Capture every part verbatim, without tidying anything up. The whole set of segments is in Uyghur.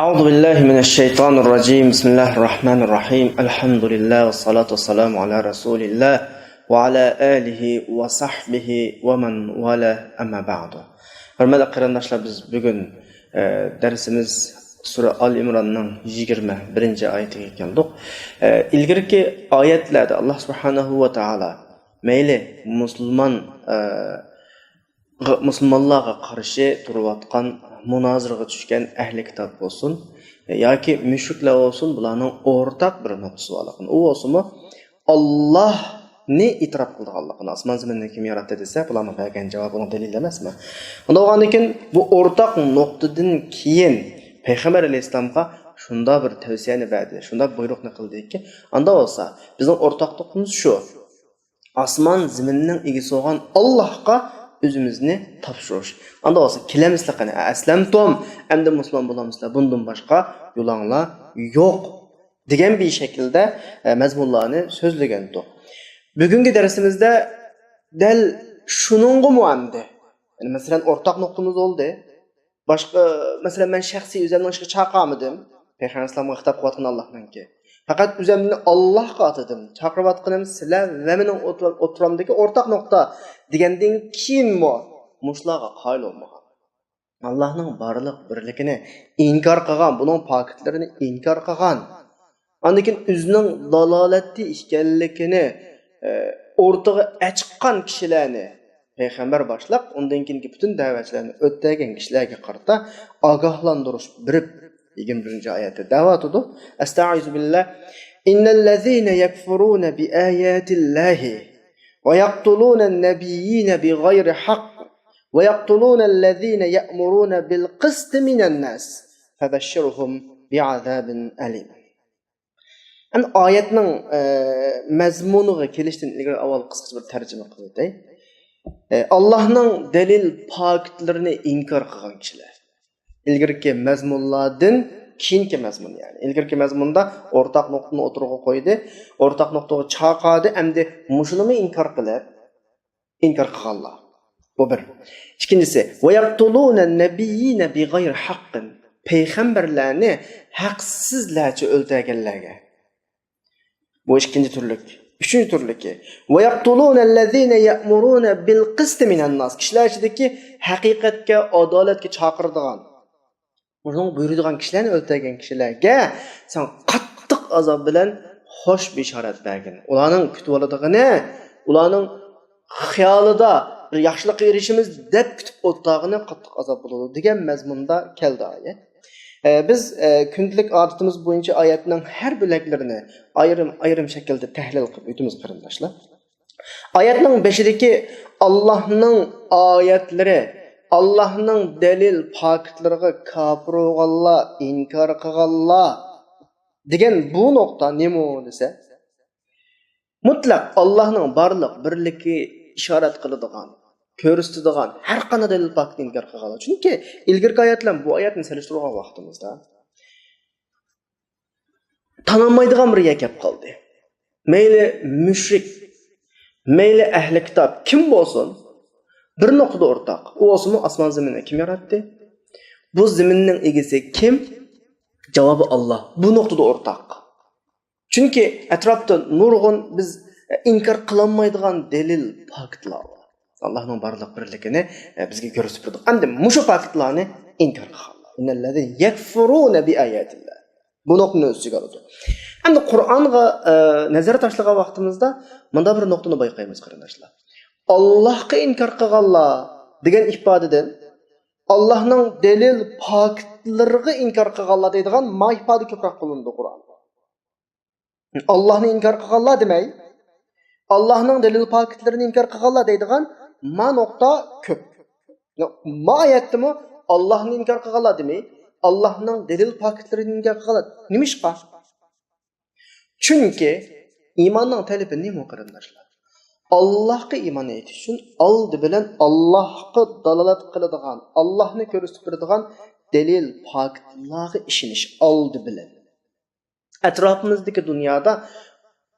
أعوذ بالله من الشيطان الرجيم. بسم الله الرحمن الرحيم. الحمد لله والصلاة والسلام على رسول الله وعلى آله وصحبه ومن والاه، أما بعد. ھۆرمەتلىك قېرىنداشلار، بىز بۈگۈن، ئە، دەرسىمىز سۈرە ئال ئىمراننىڭ يىگىرمە بىرىنچى ئايىتىگە كەلدۇق. ئە، ئىلگىرىكى ئايەتلەردە ئاللا سۇبھانەھۇ ۋە تائالا مەيلى مۇسۇلمان، ئە، غ-، مۇسۇلمانلارغا قارشى تۇرۇۋاتقان، مۇنازىرىگە چۈشكەن ئەھلى كىتاب بولسۇن ياكى مۈشرىكلەر بولسۇن، بۇلارنىڭ ئورتاق بىر نۇقتىسى بارلىقىنى، ئۇ بولسىمۇ ئاللاھنى ئېتىراپ قىلىدىغانلىقىنى، ئاسمان زېمىننى كىم ياراتتى دېسە، بۇلارمۇ بەرگەن جاۋاب ئۇنىڭ دەلىلى ئەمەسمۇ؟ ئۇنداق بولغاندىن كېيىن بۇ ئورتاق نۇقتىدىن كېيىن پەيغەمبەر ئەلەيھىسسالامغا شۇنداق بىر تەۋسىيەنى بەردى، شۇنداق بۇيرۇقنى قىلدىكى، ئاندا بولسا بىزنىڭ ئورتاق نۇقتىمىز شۇ. ئاسمان زېمىننىڭ ئىگىسى بولغان ئاللاھقا ئۆزىمىزنى تاپشۇرۇش. ئاندا بولسا كېلەمسىلەر قېنى، ئەسلەمتۇم، ئەمدى مۇسۇلمان بولامسىلەر، بۇندىن باشقا يولۇڭلار يوق، دېگەن بىر شەكىلدە، ئە، مەزمۇنلارنى سۆزلىگەنتۇق. بۈگۈنكى دەرسىمىزدە دەل شۇنىڭغىمۇ ئەمدى، يەنى مەسىلەن، ئورتاق نۇقتىمىز بولدى. باشقا، مەسىلەن، مەن شەخسىي ئۆزۈمنىڭ ئىشىغا چاقىرمىدىم. پەيغەمبەر ئەلەيھىسسالامغا خىتاب قىلىۋاتقان ئاللاھنىڭكى. پەقەت ئۆزۈمنى ئاللاھقا ئاتىدىم. چاقىرىۋاتقىنىم سىلەر ۋە مېنىڭ ئوتتۇرا-، ئوتتۇرامدىكى ئورتاق نۇقتا، دېگەندىن كېيىنمۇ مۇشۇلارغا قايىل بولمىغان. ئاللاھنىڭ بارلىق بىرلىكىنى ئىنكار قىلغان، بۇنىڭ پاكىتلىرىنى ئىنكار قىلغان. ئاندىن كېيىن ئۆزىنىڭ دالالەتتە ئىكەنلىكىنى، ئە، ئورتىغا ئەچىققان كىشىلەرنى پەيغەمبەر باشلاپ، ئۇندىن كېيىنكى پۈتۈن دەۋەتچىلەرنى ئۆتەگەن كىشىلەرگە قارىتا ئاگاھلاندۇرۇش بېرىپ، يىگىرمە بىرىنچى ئايەتتە دەۋاتىدۇ. ئەستەئىزۇ بىللا. إن الذين يكفرون بآيات الله ويقتلون النبيين بغير حق ويقتلون الذين يأمرون بالقسط من الناس فبشرهم بعذاب أليم. ئەمدى ئايەتنىڭ، ئە، مەزمۇنىغا كېلىشتىن ئىلگىرى ئاۋۋال قىسقىچە بىر تەرجىمە قىلىۋېتەي. ئە، ئاللاھنىڭ دەلىل پاكىتلىرىنى ئىنكار قىلغان كىشىلەر. ئىلگىرىكى مەزمۇنلاردىن كېيىنكى مەزمۇن، يەنى ئىلگىرىكى مەزمۇندا ئورتاق نۇقتىنى ئوتتۇرىغا قويدى. ئورتاق نۇقتىغا چاقىردى، ئەمدى مۇشۇنىمۇ ئىنكار قىلىپ، ئىنكار قىلغانلار. بۇ بىر. ئىككىنچىسى، ويقتلون النبيين بغير حق. پەيغەمبەرلەرنى ھەقسىزلەرچە ئۆلتۈرگەنلەرگە. بۇ ئىككىنچى تۈرلۈك. ئۈچىنچى تۈرلۈكى، ويقتلون الذين يأمرون بالقسط من الناس. كىشىلەر ئىچىدىكى ھەقىقەتكە، ئادالەتكە چاقىرىدىغان، ئۇنىڭ بۇيرۇيدىغان كىشىلەرنى ئۆلتۈرگەن كىشىلەرگە سەن قاتتىق ئازاب بىلەن خوش بېشارەت بەرگىن. ئۇلارنىڭ كۈتۈۋالىدىغىنى، ئۇلارنىڭ خىيالىدا بىر ياخشىلىققا ئېرىشىمىز دەپ كۈتۈپ ئولتۇرغىنى قاتتىق ئازاب بولىدۇ، دېگەن مەزمۇندا كەلدى ئايەت. ئە، بىز، ئە، كۈندىلىك ئادىتىمىز بويىچە ئايەتنىڭ ھەر بۆلەكلىرىنى ئايرىم-ئايرىم شەكىلدە تەھلىل قىلىپ ئۆتىمىز، قېرىنداشلار. ئايەتنىڭ بېشىدىكى، «ئاللاھنىڭ ئايەتلىرى، ئاللاھنىڭ دەلىل پاكىتلىرىغا كاپىر بولغانلار، ئىنكار قىلغانلار» دېگەن بۇ نۇقتا نېمە دېسە، مۇتلەق ئاللاھنىڭ بارلىق بىرلىكى ئىشارەت قىلىدىغان، كۆرسىتىدىغان ھەر قانداق دەلىل پاكىتنى ئىنكار قىلغانلار. چۈنكى ئىلگىرىكى ئايەت بىلەن بۇ ئايەتنى سېلىشتۇرغان ۋاقتىمىزدا تانالمايدىغان بىر يەر كەپ قالدى. مەيلى مۈشرىك، مەيلى ئەھلى كىتاب، كىم بولسۇن، بىر نۇقتىدا ئورتاق. ئۇ بولسىمۇ ئاسمان زېمىننى كىم ياراتتى؟ بۇ زېمىننىڭ ئىگىسى كىم؟ جاۋابى ئاللا. بۇ نۇقتىدا ئورتاق. چۈنكى ئەتراپتا نۇرغۇن بىز ئىنكار قىلالمايدىغان دەلىل، پاكىتلار بار. ئاللانىڭ بارلىق بىرلىكىنى بىزگە كۆرسىتىپ بېرىدۇ. ئەمدى مۇشۇ پاكىتلارنى ئىنكار قىلغانلار. إن الذين يكفرون بآيات الله. بۇ نۇقتىنى ئۆز ئىچىگە ئالىدۇ. ئەمدى قۇرئانغا، ئە، نەزەر تاشلىغان ۋاقتىمىزدا مۇنداق بىر نۇقتىنى بايقايمىز، قېرىنداشلار. ئاللاھقا ئىنكار قىلغانلار دېگەن ئىپادىدىن ئاللاھنىڭ دەلىل پاكىتلىرىغا ئىنكار قىلغانلار دەيدىغان ما ئىپادە كۆپرەك قوللىنىدۇ قۇرئاندا. ئاللاھنى ئىنكار قىلغانلار دېمەي، ئاللاھنىڭ دەلىل پاكىتلىرىنى ئىنكار قىلغانلار دەيدىغان ما نۇقتا كۆپ. ما ئايەتتىمۇ ئاللاھنى ئىنكار قىلغانلار دېمەي، ئاللاھنىڭ دەلىل پاكىتلىرىنى ئىنكار قىلغانلار. نېمىشقا؟ چۈنكى ئىماننىڭ تەلىپى نېمە، قېرىنداشلار؟ ئاللاھقا ئىمان ئېيتىش ئۈچۈن ئالدى بىلەن ئاللاھقا دالالەت قىلىدىغان، ئاللاھنى كۆرسىتىپ بېرىدىغان دەلىل پاكىتلارغا ئىشىنىش ئالدى بىلەن. ئەتراپىمىزدىكى دۇنيادا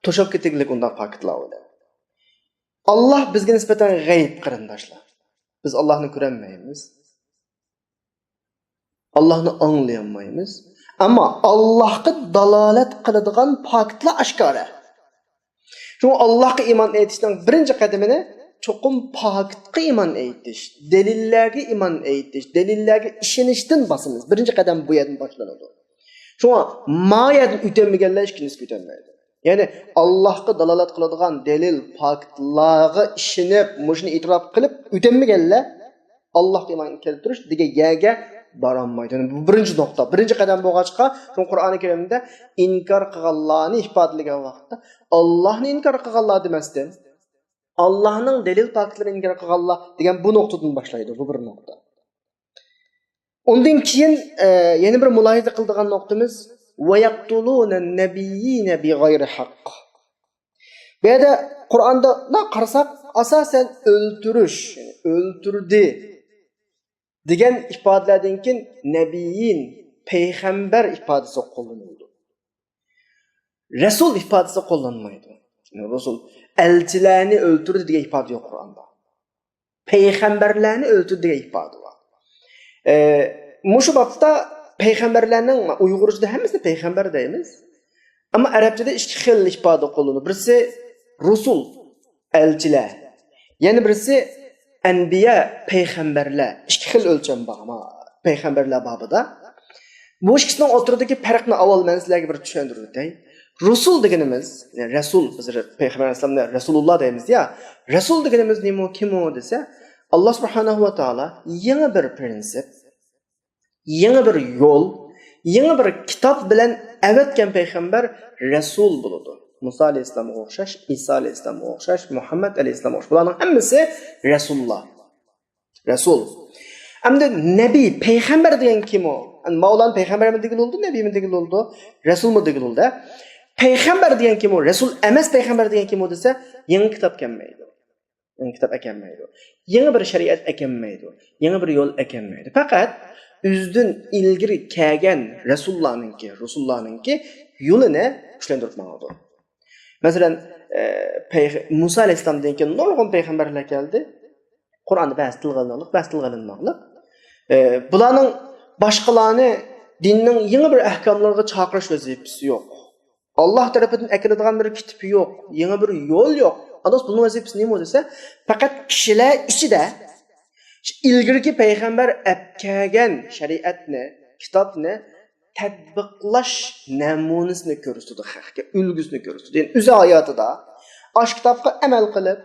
توشۇپ كېتىگلىك ئۇنداق پاكىتلار بىلەن. ئاللاھ بىزگە نىسبەتەن غەيىب، قېرىنداشلار. بىز ئاللاھنى كۆرەلمەيمىز. ئاللاھنى ئاڭلىيالمايمىز. ئەمما ئاللاھقا دالالەت قىلىدىغان پاكىتلار ئاشكارا. شۇڭا ئاللاھقا ئىمان ئېيتىشنىڭ بىرىنچى قەدىمىنى چوقۇم پاكىتقا ئىمان ئېيتىش، دەلىللەرگە ئىمان ئېيتىش، دەلىللەرگە ئىشىنىشتىن باسىمىز. بىرىنچى قەدەم بۇ يەردىن باشلىنىدۇ. شۇڭا ما يەردىن ئۆتەلمىگەنلەر ئىككىنچىسىگە ئۆتەلمەيدۇ. يەنى ئاللاھقا دالالەت قىلىدىغان دەلىل، پاكىتلارغا ئىشىنىپ، مۇشۇنى ئېتىراپ قىلىپ ئۆتەلمىگەنلەر ئاللاھقا ئىمان كەلتۈرۈش دېگەن يەرگە بارالمايدۇ. يەنى بۇ بىرىنچى نۇقتا. بىرىنچى قەدەم بولغاچقا، شۇڭا قۇرئانى كەرىمدە ئىنكار قىلغانلارنى ئىپادىلىگەن ۋاقىتتا، ئاللاھنى ئىنكار قىلغانلار دېمەستىن، ئاللاھنىڭ دەلىل پاكىتلىرىنى ئىنكار قىلغانلار دېگەن بۇ نۇقتىدىن باشلايدۇ، بۇ بىر نۇقتا. ئۇندىن كېيىن، ئە، يەنە بىر مۇلاھىزە قىلىدىغان نۇقتىمىز، «وَيَقْتُلُونَ النَّبِيِّينَ بِغَيْرِ حَقٍّ». بۇ يەردە قۇرئاندا مۇنداق قارىساق، ئاساسەن ئۆلتۈرۈش، يەنى ئۆلتۈردى دېگەن ئىپادىلەردىن كېيىن نەبىيين، پەيغەمبەر ئىپادىسى قوللىنىلىدۇ. رەسۇل ئىپادىسى قوللانمايدۇ. رۇسۇل، ئەلچىلەرنى ئۆلتۈردى دېگەن ئىپادە يوق قۇرئاندا. پەيغەمبەرلەرنى ئۆلتۈردى دېگەن ئىپادە بار. ئە، مۇشۇ بابتا پەيغەمبەرلەرنىڭ، ئۇيغۇرچىدا ھەممىسىنى پەيغەمبەر دەيمىز. ئەمما ئەرەبچىدە ئىككى خىل ئىپادە قوللىنىدۇ. بىرسى رۇسۇل، ئەلچىلەر. يەنە بىرسى ئەنبىيا، پەيغەمبەرلەر. ئىككى خىل ئۆلچەم بار، ئەمما پەيغەمبەرلەر بابىدا. بۇ ئىككىسىنىڭ ئوتتۇرىدىكى پەرقنى ئاۋۋال مەن سىلەرگە بىر چۈشەندۈرۈپ ئۆتەي. رۇسۇل دېگىنىمىز، يەنى رەسۇل، بىز پەيغەمبەر ئەلەيھىسسالامنى رەسۇلۇللا دەيمىز يا. رەسۇل دېگىنىمىز نېمە، كىم ئۇ دېسە، ئاللا سۇبھانەھۇ ۋە تائالا يېڭى بىر پرىنسىپ، يېڭى بىر يول، يېڭى بىر كىتاب بىلەن ئەۋەتكەن پەيغەمبەر رەسۇل بولىدۇ. مۇسا ئەلەيھىسسالامغا ئوخشاش، ئىسا ئەلەيھىسسالامغا ئوخشاش، مۇھەممەد ئەلەيھىسسالامغا ئوخشاش. بۇلارنىڭ ھەممىسى رەسۇللار. رەسۇل. ئەمدى نەبىي، پەيغەمبەر دېگەن كىم ئۇ؟ ئەمدى ماۋلانى پەيغەمبەرمۇ دېگىلى بولىدۇ، نەبىيمۇ دېگىلى بولىدۇ، رەسۇلمۇ دېگىلى بولىدۇ. پەيغەمبەر دېگەن كىم ئۇ؟ رەسۇل ئەمەس پەيغەمبەر دېگەن كىم ئۇ دېسە، يېڭى كىتاب كەلمەيدۇ. يېڭى كىتاب ئەكەلمەيدۇ. يېڭى بىر شەرىئەت ئەكەلمەيدۇ. يېڭى بىر يول ئەكەلمەيدۇ. پەقەت ئۆزىدىن ئىلگىرى كەلگەن رەسۇللارنىڭكى، رۇسۇللارنىڭكى يولىنى كۈچلەندۈرۈپ ماڭىدۇ. مەسىلەن، ئە، پەيغ-، مۇسا ئەلەيھىسسالامدىن كېيىن نۇرغۇن پەيغەمبەرلەر كەلدى. قۇرئاندا بەزى تىلغا ئېلىنغانلىق، بەزى تىلغا ئېلىنمىغانلىق. ئە، بۇلارنىڭ باشقىلارنى دىننىڭ يېڭى بىر ئەھكاملىرىغا چاقىرىش ۋەزىپىسى يوق. ئاللا تەرىپىدىن ئەكېلىدىغان بىر كىتاب يوق، يېڭى بىر يول يوق. ئانداق بولسا بۇنىڭ ۋەزىپىسى نېمە دېسە، پەقەت كىشىلەر ئىچىدە شۇ ئىلگىرىكى پەيغەمبەر ئەپ كەلگەن شەرىئەتنى، كىتابنى تەتبىقلاش نەمۇنىسىنى كۆرسىتىدۇ خەققە، ئۈلگىسىنى كۆرسىتىدۇ. يەنى ئۆز ھاياتىدا ئاشۇ كىتابقا ئەمەل قىلىپ،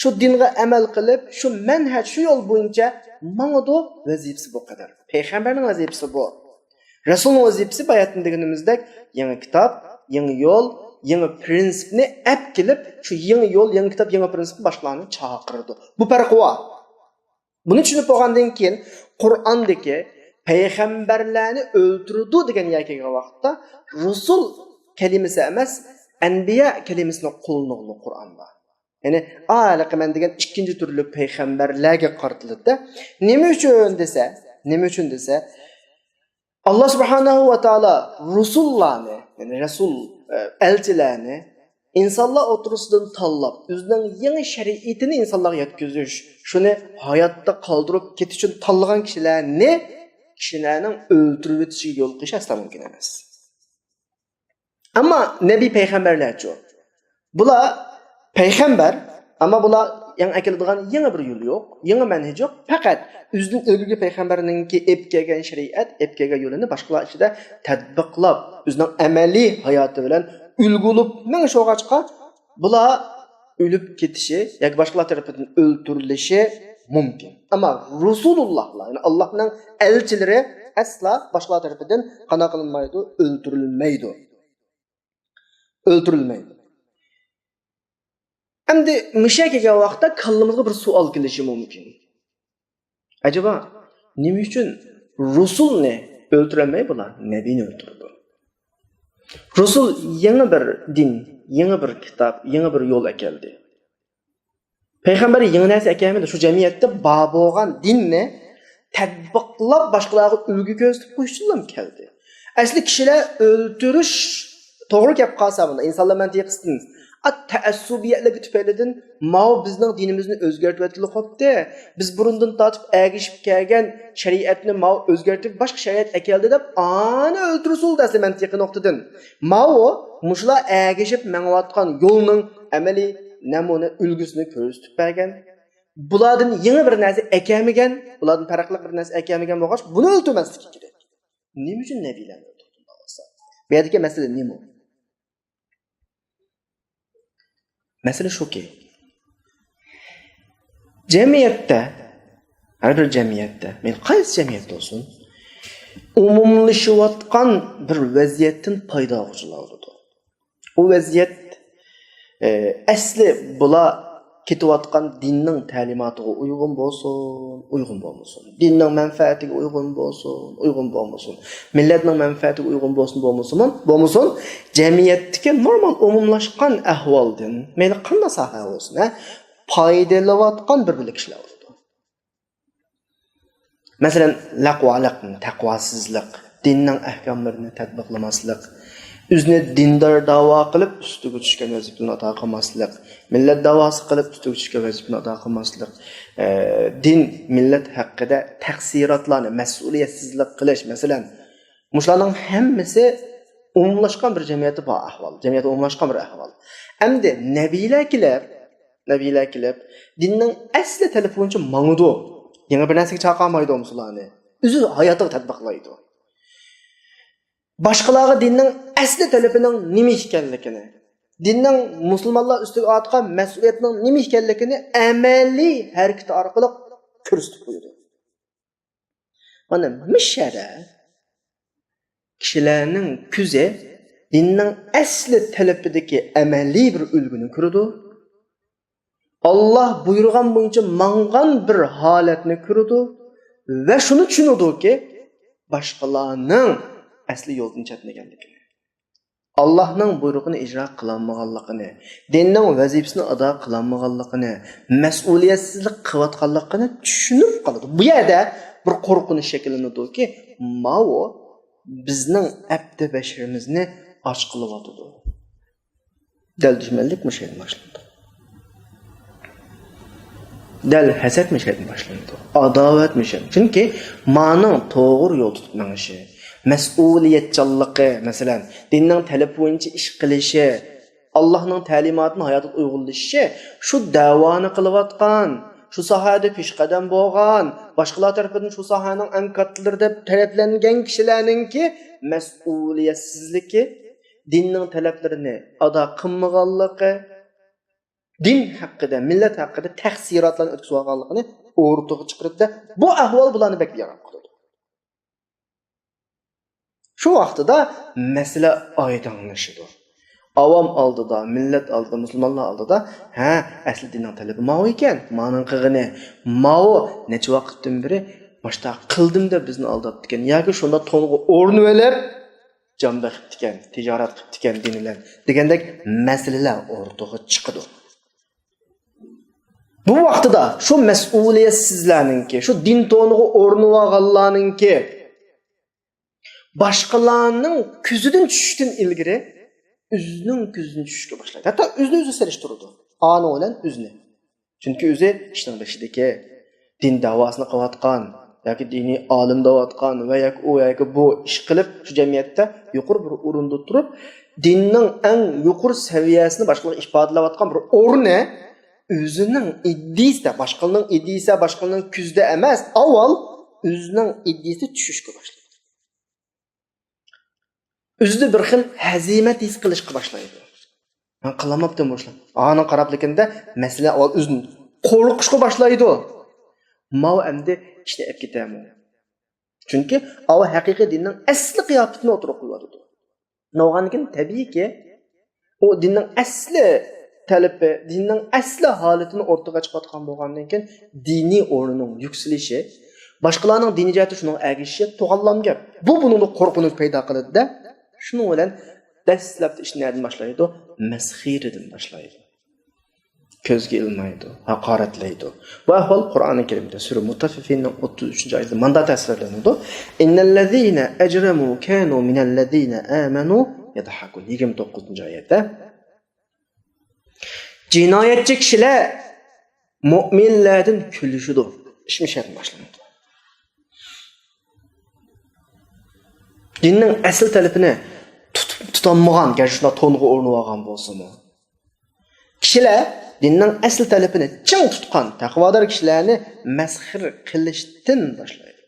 شۇ دىنغا ئەمەل قىلىپ، شۇ مەنھەج، شۇ يول بويىچە ماڭىدۇ، ۋەزىپىسى بۇ قەدەر. پەيغەمبەرنىڭ ۋەزىپىسى بۇ. رەسۇلنىڭ ۋەزىپىسى باياتىن دېگىنىمىزدەك يېڭى كىتاب، يېڭى يول، يېڭى پرىنسىپنى ئەپ كېلىپ، شۇ يېڭى يول، يېڭى كىتاب، يېڭى پرىنسىپنى باشقىلارنى چاقىرىدۇ. بۇ پەرقى بار. بۇنى چۈشىنىپ بولغاندىن كېيىن، قۇرئاندىكى پەيغەمبەرلەرنى ئۆلتۈرىدۇ دېگەن يەرگە كەلگەن ۋاقىتتا، رۇسۇل كەلىمىسى ئەمەس، ئەنبىيا كەلىمىسىنى قوللىنىدۇ قۇرئاندا. يەنى، ئالىقىمەن دېگەن ئىككىنچى تۈرلۈك پەيغەمبەرلەرگە قارىتىلىدۇ. نېمە ئۈچۈن دېسە، نېمە ئۈچۈن دېسە، ئاللا سۇبھانەھۇ ۋە تائالا رۇسۇللارنى، يەنى رەسۇل، ئە، ئەلچىلەرنى ئىنسانلار ئوتتۇرىسىدىن تاللاپ، ئۆزىنىڭ يېڭى شەرىئىتىنى ئىنسانلارغا يەتكۈزۈش، شۇنى ھاياتتا قالدۇرۇپ كېتىش ئۈچۈن تاللىغان كىشىلەرنى، كىشىلەرنىڭ ئۆلتۈرۈۋېتىشىگە يول قويۇش ئەسلا مۇمكىن ئەمەس. ئەمما نەبىي پەيغەمبەرلەرچۇ؟ بۇلار پەيغەمبەر، ئەمما بۇلار يېڭى ئەكېلىدىغان يېڭى بىر يول يوق، يېڭى مەنھەج يوق. پەقەت ئۆزىدىن ئىلگىرىكى پەيغەمبەرنىڭكى ئېلىپ كەلگەن شەرىئەت، ئېلىپ كەلگەن يولىنى باشقىلار ئىچىدە تەتبىقلاپ، ئۆزىنىڭ ئەمەلىي ھاياتى بىلەن ئۈلگە بولۇپ مېڭىش بولغاچقا، بۇلار ئۆلۈپ كېتىشى ياكى باشقىلار تەرىپىدىن ئۆلتۈرۈلۈشى مۇمكىن. ئەمما رۇسۇلۇللاھلار، يەنى ئاللاھنىڭ ئەلچىلىرى ئەسلا باشقىلار تەرىپىدىن قانداق قىلىنمايدۇ؟ ئۆلتۈرۈلمەيدۇ. ئۆلتۈرۈلمەيدۇ. ئەمدى مۇشۇ يەرگە كەلگەن ۋاقىتتا كاللىمىزغا بىر سوئال كېلىشى مۇمكىن. ئەجەبا، نېمە ئۈچۈن رۇسۇلنى ئۆلتۈرەلمەي بۇلار، نەبىينى ئۆلتۈرىدۇ؟ رۇسۇل يېڭى بىر دىن، يېڭى بىر كىتاب، يېڭى بىر يول ئەكەلدى. پەيغەمبەر يېڭى نەرسە ئەكەلمىدى، شۇ جەمئىيەتتە بار بولغان دىننى تەتبىقلاپ، باشقىلارغا ئۈلگە كۆرسىتىپ قويۇش ئۈچۈنلا كەلدى. ئەسلى كىشىلەر ئۆلتۈرۈش توغرا گەپ قالسا، بۇندا ئىنسانلار مەنتىقىسىدىن ئات تەئەسسۇبىيەتلىكى تۈپەيلىدىن ماۋۇ بىزنىڭ دىنىمىزنى ئۆزگەرتىۋەتكىلى قوپتى. بىز بۇرۇندىن تارتىپ ئەگىشىپ كەلگەن شەرىئەتنى ماۋۇ ئۆزگەرتىپ، باشقا شەرىئەت ئەكەلدى دەپ، ئانى ئۆلتۈرسۇن دەسلى مەنتىقىي نۇقتىدىن. ماۋۇ مۇشۇلار ئەگىشىپ مېڭىۋاتقان يولنىڭ ئەمەلىي نەمۇنە ئۈلگىسىنى كۆرسىتىپ بەرگەن. بۇلاردىن يېڭى بىر نەرسە ئەكەلمىگەن، بۇلاردىن پەرقلىق بىر نەرسە ئەكەلمىگەن بولغاچ، بۇنى ئۆلتۈرمەسلىكى كېرەك. نېمە ئۈچۈن نەبىيلەرنى ئۆلتۈردى؟ بۇ يەردىكى مەسىلە نېمە؟ مەسىلە شۇكى، جەمئىيەتتە، ھەر بىر جەمئىيەتتە، مەيلى قايسى جەمئىيەت بولسۇن، ئومۇملىشىۋاتقان بىر ۋەزىيەتتىن پايدا ئالغۇچىلار بولىدۇ. ئۇ ۋەزىيەت، ئە، ئەسلى بۇلار كېتىۋاتقان دىننىڭ تەلىماتىغا ئۇيغۇن بولسۇن، ئۇيغۇن بولمىسۇن، دىننىڭ مەنپەئەتىگە ئۇيغۇن بولسۇن، ئۇيغۇن بولمىسۇن، مىللەتنىڭ مەنپەئەتىگە ئۇيغۇن بولسۇن، بولمىسۇن، بولمىسۇن، جەمئىيەتتىكى نورمال ئومۇملاشقان ئەھۋالدىن، مەيلى قانداق ساھە بولسۇن، ھە، پايدىلىنىۋاتقان بىر-بىرلىك كىشىلەر بولىدۇ. مەسىلەن، لەقۋالىق، تەقۋاسىزلىق، دىننىڭ ئەھكاملىرىنى تەتبىقلىماسلىق، ئۆزىنى دىندار داۋا قىلىپ، ئۈستىگە چۈشكەن ۋەزىپىنى ئادا قىلماسلىق، مىللەت داۋاسى قىلىپ، ئۈستىگە چۈشكەن ۋەزىپىنى ئادا قىلماسلىق، ئە، دىن، مىللەت ھەققىدە تەقسىراتلارنى، مەسئۇلىيەتسىزلىك قىلىش، مەسىلەن، مۇشۇلارنىڭ ھەممىسى ئومۇملاشقان بىر جەمئىيەتتە بار ئەھۋال، جەمئىيەتتە ئومۇملاشقان بىر ئەھۋال. ئەمدى نەبىيلەر كېلىپ، نەبىيلەر كېلىپ، دىننىڭ ئەسلى تەلىپى بويىچە ماڭىدۇ. يېڭى بىر نەرسىگە چاقىرمايدۇ مۇسۇلماننى. ئۆزى ھاياتىغا تەتبىقلايدۇ. باشقىلارغا دىننىڭ ئەسلى تەلىپىنىڭ نېمە ئىكەنلىكىنى، دىننىڭ مۇسۇلمانلار ئۈستىگە ئارتقان مەسئۇلىيەتنىڭ نېمە ئىكەنلىكىنى ئەمەلىي ھەرىكىتى ئارقىلىق كۆرسىتىپ قويىدۇ. مانا مۇشۇ يەردە كىشىلەرنىڭ كۆزى دىننىڭ ئەسلى تەلىپىدىكى ئەمەلىي بىر ئۈلگىنى كۆرىدۇ. ئاللا بۇيرۇغان بويىچە ماڭغان بىر ھالەتنى كۆرىدۇ ۋە شۇنى چۈشىنىدۇكى، باشقىلارنىڭ ئەسلى يولدىن چەتنىگەنلىكىنى، ئاللانىڭ بۇيرۇقىنى ئىجرا قىلالمىغانلىقىنى، دىننىڭ ۋەزىپىسىنى ئادا قىلالمىغانلىقىنى، مەسئۇلىيەتسىزلىك قىلىۋاتقانلىقىنى چۈشىنىپ قالىدۇ. بۇ يەردە بىر قورقۇنچ شەكىللىنىدۇكى، ماۋۇ بىزنىڭ ئەپتى بەشىرىمىزنى ئاچ قىلىۋاتىدۇ. دەل دۈشمەنلىك مۇشۇ يەردىن باشلىنىدۇ. دەل ھەسەت مۇشۇ يەردىن باشلىنىدۇ. ئاداۋەت مۇشۇ يەردىن. چۈنكى مانىڭ توغرا يول تۇتۇپ مېڭىشى، مەسئۇلىيەتچانلىقى، مەسىلەن، دىننىڭ تەلىپى بويىچە ئىش قىلىشى، ئاللانىڭ تەلىماتىنى ھاياتىغا ئۇيغۇنلىشىشى، شۇ دەۋانى قىلىۋاتقان، شۇ ساھەدە پېشقەدەم بولغان، باشقىلار تەرىپىدىن شۇ ساھەنىڭ ئەڭ كاتتىلىرى دەپ تەرەپلەنگەن كىشىلەرنىڭكى مەسئۇلىيەتسىزلىكى، دىننىڭ تەلەپلىرىنى ئادا قىلمىغانلىقى، دىن ھەققىدە، مىللەت ھەققىدە تەقسىراتلارنى ئۆتكۈزۈۋالغانلىقىنى ئورتىغا چىقىرىدۇ-دە، بۇ ئەھۋال بۇلارنى بەك بىئارام قىلىدۇ. شۇ ۋاقتىدا مەسىلە ئايدىڭلىشىدۇ. ئاۋام ئالدىدا، مىللەت ئالدىدا، مۇسۇلمانلار ئالدىدا، ھە، ئەسلى دىننىڭ تەلىپى ماۋۇ ئىكەن، مانىڭ قىلغىنى ماۋۇ، نەچچە ۋاقىتتىن بېرى ماشتا قىلدىم دەپ بىزنى ئالداپتىكەن ياكى شۇنداق تونغا ئورىنىۋېلىپ، جان بېقىپتىكەن، تىجارەت قىپتىكەن دىن بىلەن دېگەندەك مەسىلىلەر ئورتىغا چىقىدۇ. بۇ ۋاقتىدا شۇ مەسئۇلىيەتسىزلەرنىڭكى، شۇ دىن تونىغا ئورىنىۋالغانلارنىڭكى باشقىلارنىڭ كۆزىدىن چۈشۈشتىن ئىلگىرى ئۆزىنىڭ كۆزىدىن چۈشۈشكە باشلايدۇ. ھەتتا ئۆزىنى ئۆزى سېلىشتۇرىدۇ. ئانىڭ بىلەن ئۆزىنى. چۈنكى ئۆزى ئىشنىڭ بېشىدىكى، دىن دەۋاسىنى قىلىۋاتقان ياكى دىنىي ئالىم دەۋاتقان ۋە ياكى ئۇ ياكى بۇ ئىش قىلىپ، شۇ جەمئىيەتتە يۇقىرى بىر ئورۇندا تۇرۇپ، دىننىڭ ئەڭ يۇقىرى سەۋىيەسىنى باشقىلارغا ئىپادىلەۋاتقان بىر ئورنى ئۆزىنىڭ ئىدىيىسىدە، باشقىلارنىڭ ئىدىيىسىدە، باشقىلارنىڭ كۆزىدە ئەمەس، ئاۋۋال ئۆزىنىڭ ئىدىيىسىدە چۈشۈشكە باشلايدۇ. ئۆزىدە بىر خىل ھەزىمەت ھېس قىلىشقا باشلايدۇ. مەن قىلالماپتىمەن بۇ ئىشلارنى. ئانا قاراپلىكىندە مەسىلە ئاۋۋال ئۆزىدىن قورقۇشقا باشلايدۇ. ماۋۇ ئەمدى ئىشنى ئەپ كېتەرمۇ؟ چۈنكى ئاۋۇ ھەقىقىي دىننىڭ ئەسلى قىياپىتىنى ئوتتۇرىغا قويۇۋاتىدۇ. شۇنداق بولغاندىن كېيىن تەبىئىيكى، ئۇ دىننىڭ ئەسلى تەلىپى، دىننىڭ ئەسلى ھالىتىنى ئوتتۇرىغا چىقىۋاتقان بولغاندىن كېيىن، دىنىي ئورنىنىڭ يۈكسىلىشى، باشقىلارنىڭ دىنىي جەھەتتە شۇنىڭغا ئەگىشىشى تۇغانلام گەپ. بۇ بۇنىڭدا قورقۇنچ پەيدا قىلىدۇ-دە، شۇنىڭ بىلەن دەسلەپتە ئىش نەدىن باشلايدۇ؟ مەسخىرىدىن باشلايدۇ. كۆزگە ئىلمايدۇ، ھاقارەتلەيدۇ. بۇ ئەھۋال قۇرئانى كەرىمدە سۈرە مۇتەففىفىننىڭ ئوتتۇز ئۈچىنچى ئايىتىدە مۇنداق تەسۋىرلىنىدۇ: «إن الذين أجرموا كانوا من الذين آمنوا يضحكون». يىگىرمە توققۇزىنچى ئايەتتە. جىنايەتچى كىشىلەر مۆمىنلەردىن كۈلۈشىدۇ. ئىشمىشەدىن باشلىنىدۇ. دىننىڭ ئەسلى تەلىپىنى تۇتۇپ، تۇتالمىغان، گەرچە شۇنداق تونغا ئورىنىۋالغان بولسىمۇ، كىشىلەر دىننىڭ ئەسلى تەلىپىنى چىڭ تۇتقان تەقۋادار كىشىلەرنى مەسخىرە قىلىشتىن باشلايدۇ.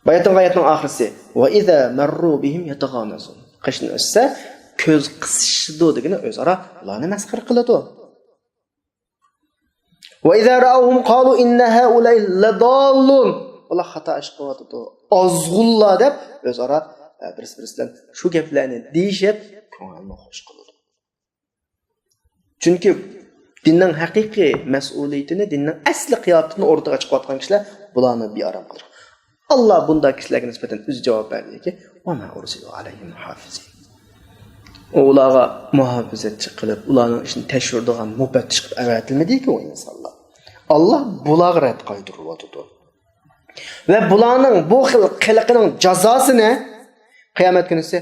باياتىنقى ئايەتنىڭ ئاخىرىسى، «ۋە ئىزا مەررۇ بىھىم يەتەغامەزۇن.» قېشىدىن ئۆتسە، كۆز قىسىشىدۇ دېگىنى ئۆزئارا ئۇلارنى مەسخىرە قىلىدۇ. «ۋە ئىزا رەئەۋھۇم قالۇ ئىننە ھەئۇلائی لەداللۇن.» ئۇلار خاتا ئىش قىلىۋاتىدۇ، ئازغۇنلار دەپ ئۆزئارا، ئە، بىرسى-بىرسى بىلەن شۇ گەپلەرنى دېيىشىپ، كۆڭۈلنى خۇش قىلىدۇ. چۈنكى دىننىڭ ھەقىقىي مەسئۇلىيىتىنى، دىننىڭ ئەسلى قىياپىتىنى ئورتىغا چىقىرىۋاتقان كىشىلەر بۇلارنى بىئارام قىلدۇرۇپ. ئاللا بۇنداق كىشىلەرگە نىسبەتەن ئۆزى جاۋاب بەردىكى، «ۋە ما ئۇرسىلۇ ئەلەيھىم ھافىزىن.» ئۇ ئۇلارغا مۇھاپىزەتچى قىلىپ، ئۇلارنىڭ ئىشىنى تەكشۈرىدىغان مۇپەتتىش قىلىپ ئەۋەتىلمىدىكى ئۇ ئىنسانلار. ئاللا بۇلارغا رەت قايتۇرۇۋاتىدۇ. ۋە بۇلارنىڭ بۇ خىل قىلىقىنىڭ جازاسىنى قىيامەت كۈنىسى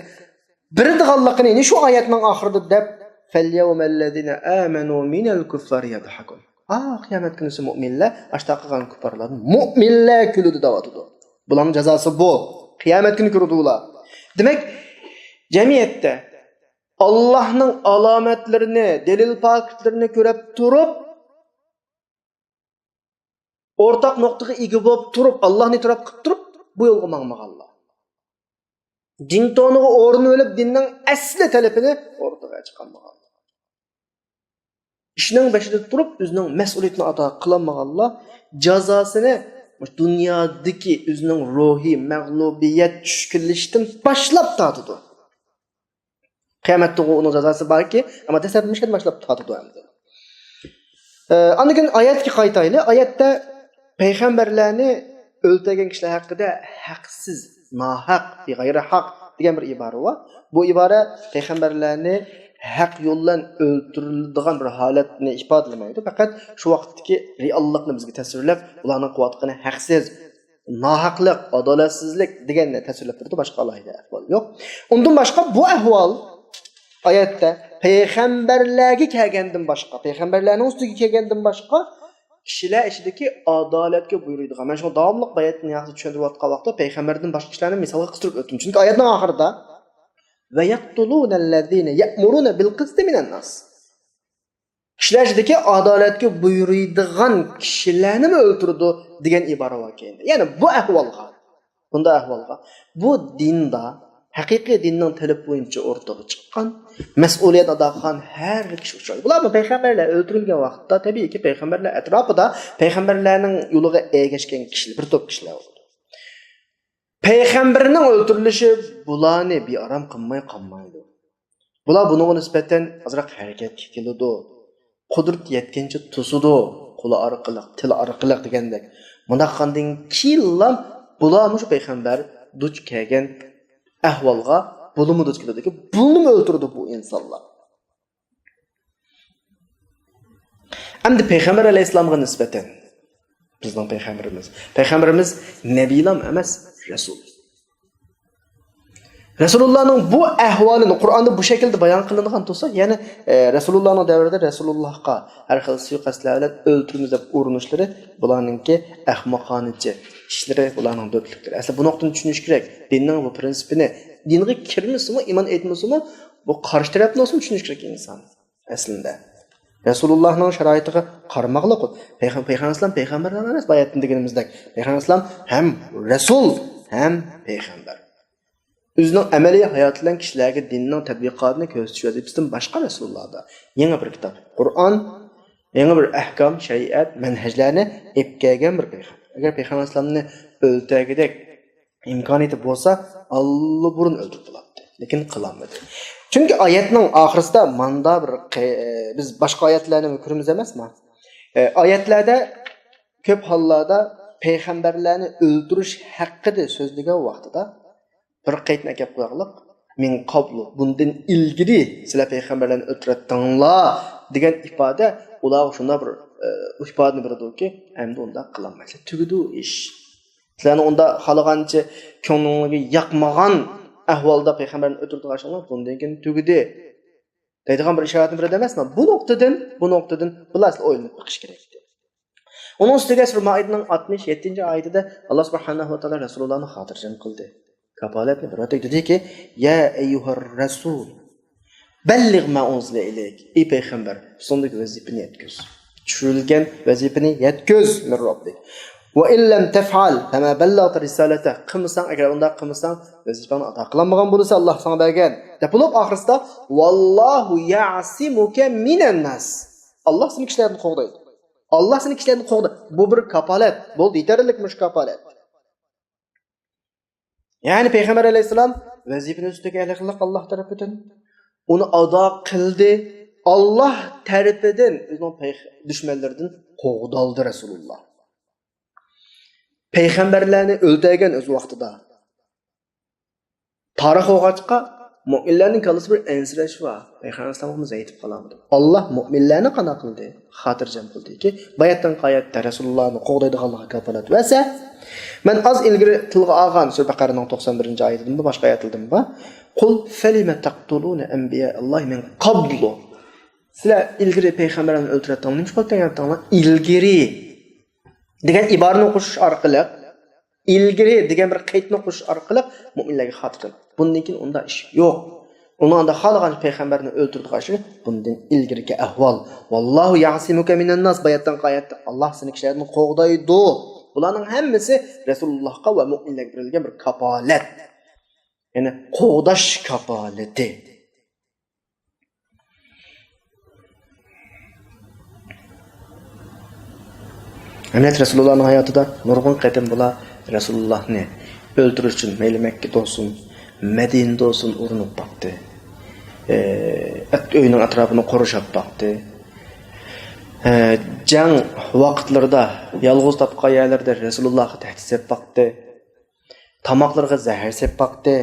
بېرىدىغانلىقىنى، يەنى شۇ ئايەتنىڭ ئاخىرىدا دەپ، «فەليەۋمەللەزىنە ئامەنۇ مىنەل كۇففارى يەدھەكۇن.» ئا، قىيامەت كۈنىسى مۆمىنلەر ئاشتا قىلغان كۇپپارلارنى مۆمىنلەر كۈلىدۇ دەۋاتىدۇ. بۇلارنىڭ جازاسى بۇ. قىيامەت كۈنى كۆرىدۇ ئۇلار. دېمەك، جەمئىيەتتە ئاللاھنىڭ ئالامەتلىرىنى، دەلىل پاكىتلىرىنى كۆرۈپ تۇرۇپ، ئورتاق نۇقتىغا ئىگە بولۇپ تۇرۇپ، ئاللاھنى ئېتىراپ قىلىپ تۇرۇپ، بۇ يولغا ماڭمىغانلار. دىن تونىغا ئورىنىۋېلىپ، دىننىڭ ئەسلى تەلىپىنى ئورتىغا چىقارمىغانلار. ئىشنىڭ بېشىدا تۇرۇپ، ئۆزىنىڭ مەسئۇلىيىتىنى ئادا قىلالمىغانلار جازاسىنى دۇنيادىكى ئۆزىنىڭ روھىي مەغلۇبىيەت، چۈشكۈنلىشىشتىن باشلاپ تارتىدۇ. قىيامەتتىغۇ ئۇنىڭ جازاسى باركى، ئەمما دەسلەپتە مۇشۇ يەردىن باشلاپ تارتىدۇ ئەمدى. ئە، ئاندىن كېيىن ئايەتكە قايتايلى. ئايەتتە پەيغەمبەرلەرنى ئۆلتۈرگەن كىشىلەر ھەققىدە ھەقسىز، ناھەق، بىغەيرى ھەق دېگەن بىر ئىبارە بار. بۇ ئىبارە پەيغەمبەرلەرنى ھەق يول بىلەن ئۆلتۈرۈلىدىغان بىر ھالەتنى ئىپادىلىمەيدۇ. پەقەت شۇ ۋاقىتتىكى رېئاللىقنى بىزگە تەسۋىرلەپ، ئۇلارنىڭ قىلىۋاتقىنى ھەقسىز، ناھەقلىق، ئادالەتسىزلىك دېگەننى تەسۋىرلەپ بېرىدۇ، باشقا ئالاھىدە ئەھۋال يوق. ئۇندىن باشقا بۇ ئەھۋال ئايەتتە پەيغەمبەرلەرگە كەلگەندىن باشقا، پەيغەمبەرلەرنىڭ ئۈستىگە كەلگەندىن باشقا كىشىلەر ئىچىدىكى ئادالەتكە بۇيرۇيدىغان. مەن شۇڭا داۋاملىق باياتنى ياخشى چۈشەندۈرۈۋاتقان ۋاقىتتا پەيغەمبەردىن باشقا كىشىلەرنى مىسالغا قىستۇرۇپ ئۆتتۈم. چۈنكى ئايەتنىڭ ئاخىرىدا، «ۋە يەقتۇلۇنەللەزىنە يەئمۇرۇنە بىل قىستى مىنەنناس.» كىشىلەر ئىچىدىكى ئادالەتكە بۇيرۇيدىغان كىشىلەرنىمۇ ئۆلتۈرىدۇ دېگەن ئىبارە بار كەينىدە. يەنى بۇ ئەھۋالغا، بۇنداق ئەھۋالغا، بۇ دىندا، ھەقىقىي دىننىڭ تەلىپى بويىچە ئورتىغا چىققان، مەسئۇلىيەت ئادا قىلغان ھەر بىر كىشى ئۇچرايدۇ. بۇلار بۇ پەيغەمبەرلەر ئۆلتۈرۈلگەن ۋاقىتتا، تەبىئىيكى، پەيغەمبەرلەر ئەتراپىدا پەيغەمبەرلەرنىڭ يولىغا ئەگەشكەن كىشىلەر، بىر توپ كىشىلەر بولىدۇ. پەيغەمبەرنىڭ ئۆلتۈرۈلۈشى بۇلارنى بىئارام قىلماي قالمايدۇ. بۇلار بۇنىڭغا نىسبەتەن ئازراق ھەرىكەتكە كېلىدۇ. قۇدرىتى يەتكەنچە توسىدۇ. قولى ئارقىلىق، تىلى ئارقىلىق دېگەندەك. مۇنداق قىلغاندىن كېيىنلا بۇلار مۇشۇ پەيغەمبەر دۇچ كەلگەن ئەھۋالغا بۇلىمۇ دۇچ كېلىدۇكى، بۇلىنىمۇ ئۆلتۈرىدۇ بۇ ئىنسانلار. ئەمدى پەيغەمبەر ئەلەيھىسسالامغا نىسبەتەن بىزنىڭ پەيغەمبىرىمىز، پەيغەمبىرىمىز نەبىيلام ئەمەس، رەسۇل. رەسۇلۇللانىڭ بۇ ئەھۋالىنى قۇرئاندا بۇ شەكىلدە بايان قىلىنغان تۇرسا، يەنى، ئە، رەسۇلۇللانىڭ دەۋرىدە رەسۇلۇللاھقا ھەر خىل سۇيىقەستلەر بىلەن ئۆلتۈرىمىز دەپ ئۇرۇنۇشلىرى بۇلارنىڭكى ئەخمىقانىچە ئىشلىرى، بۇلارنىڭ دۆتلۈكلىرى. ئەسلى بۇ نۇقتىنى چۈشىنىش كېرەك. دىننىڭ بۇ پرىنسىپىنى، دىنغا كىرمىسىمۇ، ئىمان ئېيتمىسىمۇ، بۇ قارشى تەرەپنى بولسىمۇ چۈشىنىش كېرەك ئىنسان. ئەسلىدە رەسۇلۇللاھنىڭ شارائىتىغا قارىماقلىق. پەيغەم-، پەيغەمبەر ئەلەيھىسسالام پەيغەمبەر ئەمەس، باياتىن دېگىنىمىزدەك، پەيغەمبەر ئەلەيھىسسالام ھەم رەسۇل، ھەم پەيغەمبەر. ئۆزىنىڭ ئەمەلىي ھاياتى بىلەن كىشىلەرگە دىننىڭ تەتبىقاتىنى كۆرسىتىش ۋەزىپىسىدىن باشقا رەسۇلۇللاھدا يېڭى بىر كىتاب، قۇرئان، يېڭى بىر ئەھكام، شەرىئەت، مەنھەجلەرنى ئېلىپ كەلگەن بىر پەيغەمبەر. ئەگەر پەيغەمبەر ئەلەيھىسسالامنى ئۆلتۈرگۈدەك ئىمكانىيىتى بولسا، ئاللىبۇرۇن ئۆلتۈرۈپ بولاتتى. لېكىن قىلالمىدى. چۈنكى ئايەتنىڭ ئاخىرىسىدا ماندا بىر قى-، بىز باشقا ئايەتلەرنى كۆرىمىز ئەمەسمۇ؟ ئايەتلەردە كۆپ ھاللاردا پەيغەمبەرلەرنى ئۆلتۈرۈش ھەققىدە سۆزلىگەن ۋاقتىدا بىر قەيتنى ئەكەپ قوياقلىق، «مىن قابلۇ»، بۇندىن ئىلگىرى سىلەر پەيغەمبەرلەرنى ئۆلتۈرەتتىڭلار دېگەن ئىپادە ئۇلارغا شۇنداق بىر، ئە، ئىپادىنى بېرىدۇكى، ئەمدى ئۇنداق قىلالمايسىلەر. تۈگىدۇ ئىش. سىلەرنىڭ ئۇنداق خالىغانچە كۆڭلۈڭلارگە ياقمىغان ئەھۋالدا پەيغەمبەرنى ئۆلتۈرىدىغان ئىشىڭلار بۇندىن كېيىن تۈگىدى. دەيدىغان بىر ئىشارەتنى بېرىدۇ ئەمەسمۇ؟ بۇ نۇقتىدىن، بۇ نۇقتىدىن بىلەسىلا ئويلىنىپ بېقىش كېرەك. ئۇنىڭ ئۈستىگە سۈرە مائىدىنىڭ ئاتمىش يەتتىنچى ئايىتىدە ئاللا سۇبھانەھۇ ۋە تائالا رەسۇلۇللانى خاتىرجەم قىلدى. كاپالەتنى بېرىۋەتتى. دېدىكى، يا ئەييۇھەر رەسۇل، بەللىغ ما ئۇنزىلە ئىلەيك. ئەي پەيغەمبەر، ئۈستۈڭدىكى ۋەزىپىنى يەتكۈز. چۈشۈرۈلگەن ۋەزىپىنى يەتكۈز، مىن رەببىك. ۋە ئىن لەم تەفئەل فەما بەللەغتە رىسالەتەھ. قىلمىساڭ، ئەگەر ئۇنداق قىلمىساڭ، ۋەزىپەڭنى ئادا قىلالمىغان بولىسەن، ئاللا ساڭا بەرگەن، دەپ بولۇپ، ئاخىرسىدا، ۋاللاھۇ يەئسىمۇكە مىنەنناس. ئاللا سېنى كىشىلەردىن قوغدايدۇ. ئاللا سېنى كىشىلەردىن قوغدايدۇ. بۇ بىر كاپالەت. بولدى، يېتەرلىك مۇشۇ كاپالەت. يەنى پەيغەمبەر ئەلەيھىسسالام ۋەزىپىنى ئۈستىگە ئېلىقلىق ئاللا تەرىپىدىن. ئۇنى ئادا قىلدى. ئاللا تەرىپىدىن ئۆزىنىڭ پەيغ-، دۈشمەنلىرىدىن قوغدالدى رەسۇلۇللا. پەيغەمبەرلەرنى ئۆلتۈرگەن ئۆز ۋاقتىدا. تارىخ بولغاچقا، مۆمىنلەرنىڭ كاللىسىدا بىر ئەنسىرەش بار. پەيغەمبەر ئەلەيھىسسالاممۇ زەئىپ قالامدۇ؟ ئاللا مۆمىنلەرنى قانداق قىلدى؟ خاتىرجەم قىلدىكى، باياتتىن قايەتتە رەسۇلۇللانى قوغدايدىغانلىقىغا كاپالەت بەرسە، مەن ئاز ئىلگىرى تىلغا ئالغان سۈرە بەقەرەنىڭ توقسان بىرىنچى ئايىتىدىنمۇ، باشقا ئايەتلىرىدىنمۇ بار. قۇل فەلىمە تەقتۇلۇنە ئەنبىيا ئاللاھى مىن قەبلۇ. سىلەر ئىلگىرى پەيغەمبەرلەرنى ئۆلتۈرەتتىڭلار، نېمە ئۈچۈن قىلىۋاتقان گەپتىڭلار؟ ئىلگىرى دېگەن ئىبارىنى قوشۇش ئارقىلىق، ئىلگىرى دېگەن بىر قەيتنى قوشۇش ئارقىلىق مۆمىنلەرگە خاتىرجەم. بۇندىن كېيىن ئۇنداق ئىش يوق. ئۇنىڭدا خالىغان پەيغەمبەرنى ئۆلتۈرىدىغان ئىشى بۇندىن ئىلگىرىكى ئەھۋال. ۋاللاھۇ يەئسىمۇكە مىنەنناس، باياتتىن قايەتتە، ئاللا سېنى كىشىلەردىن قوغدايدۇ. بۇلارنىڭ ھەممىسى رەسۇلۇللاھقا ۋە مۆمىنلەرگە بېرىلگەن بىر كاپالەت. يەنى قوغداش كاپالىتى. ئەمەلىيەتتە رەسۇلۇللانىڭ ھاياتىدا نۇرغۇن قېتىم بۇلار رەسۇلۇللانى ئۆلتۈرۈش ئۈچۈن مەيلى مەككىدە بولسۇن، مەدىنىدە بولسۇن ئۇرۇنۇپ باقتى. ئە، ئەت-، ئۆينىڭ ئەتراپىنى قورشاپ باقتى. ئە، جەڭ ۋاقىتلىرىدا يالغۇز تاپقان يەرلىرىدە رەسۇلۇللاغا تەھدىت سېلىپ باقتى. تاماقلىرىغا زەھەر سېلىپ باقتى.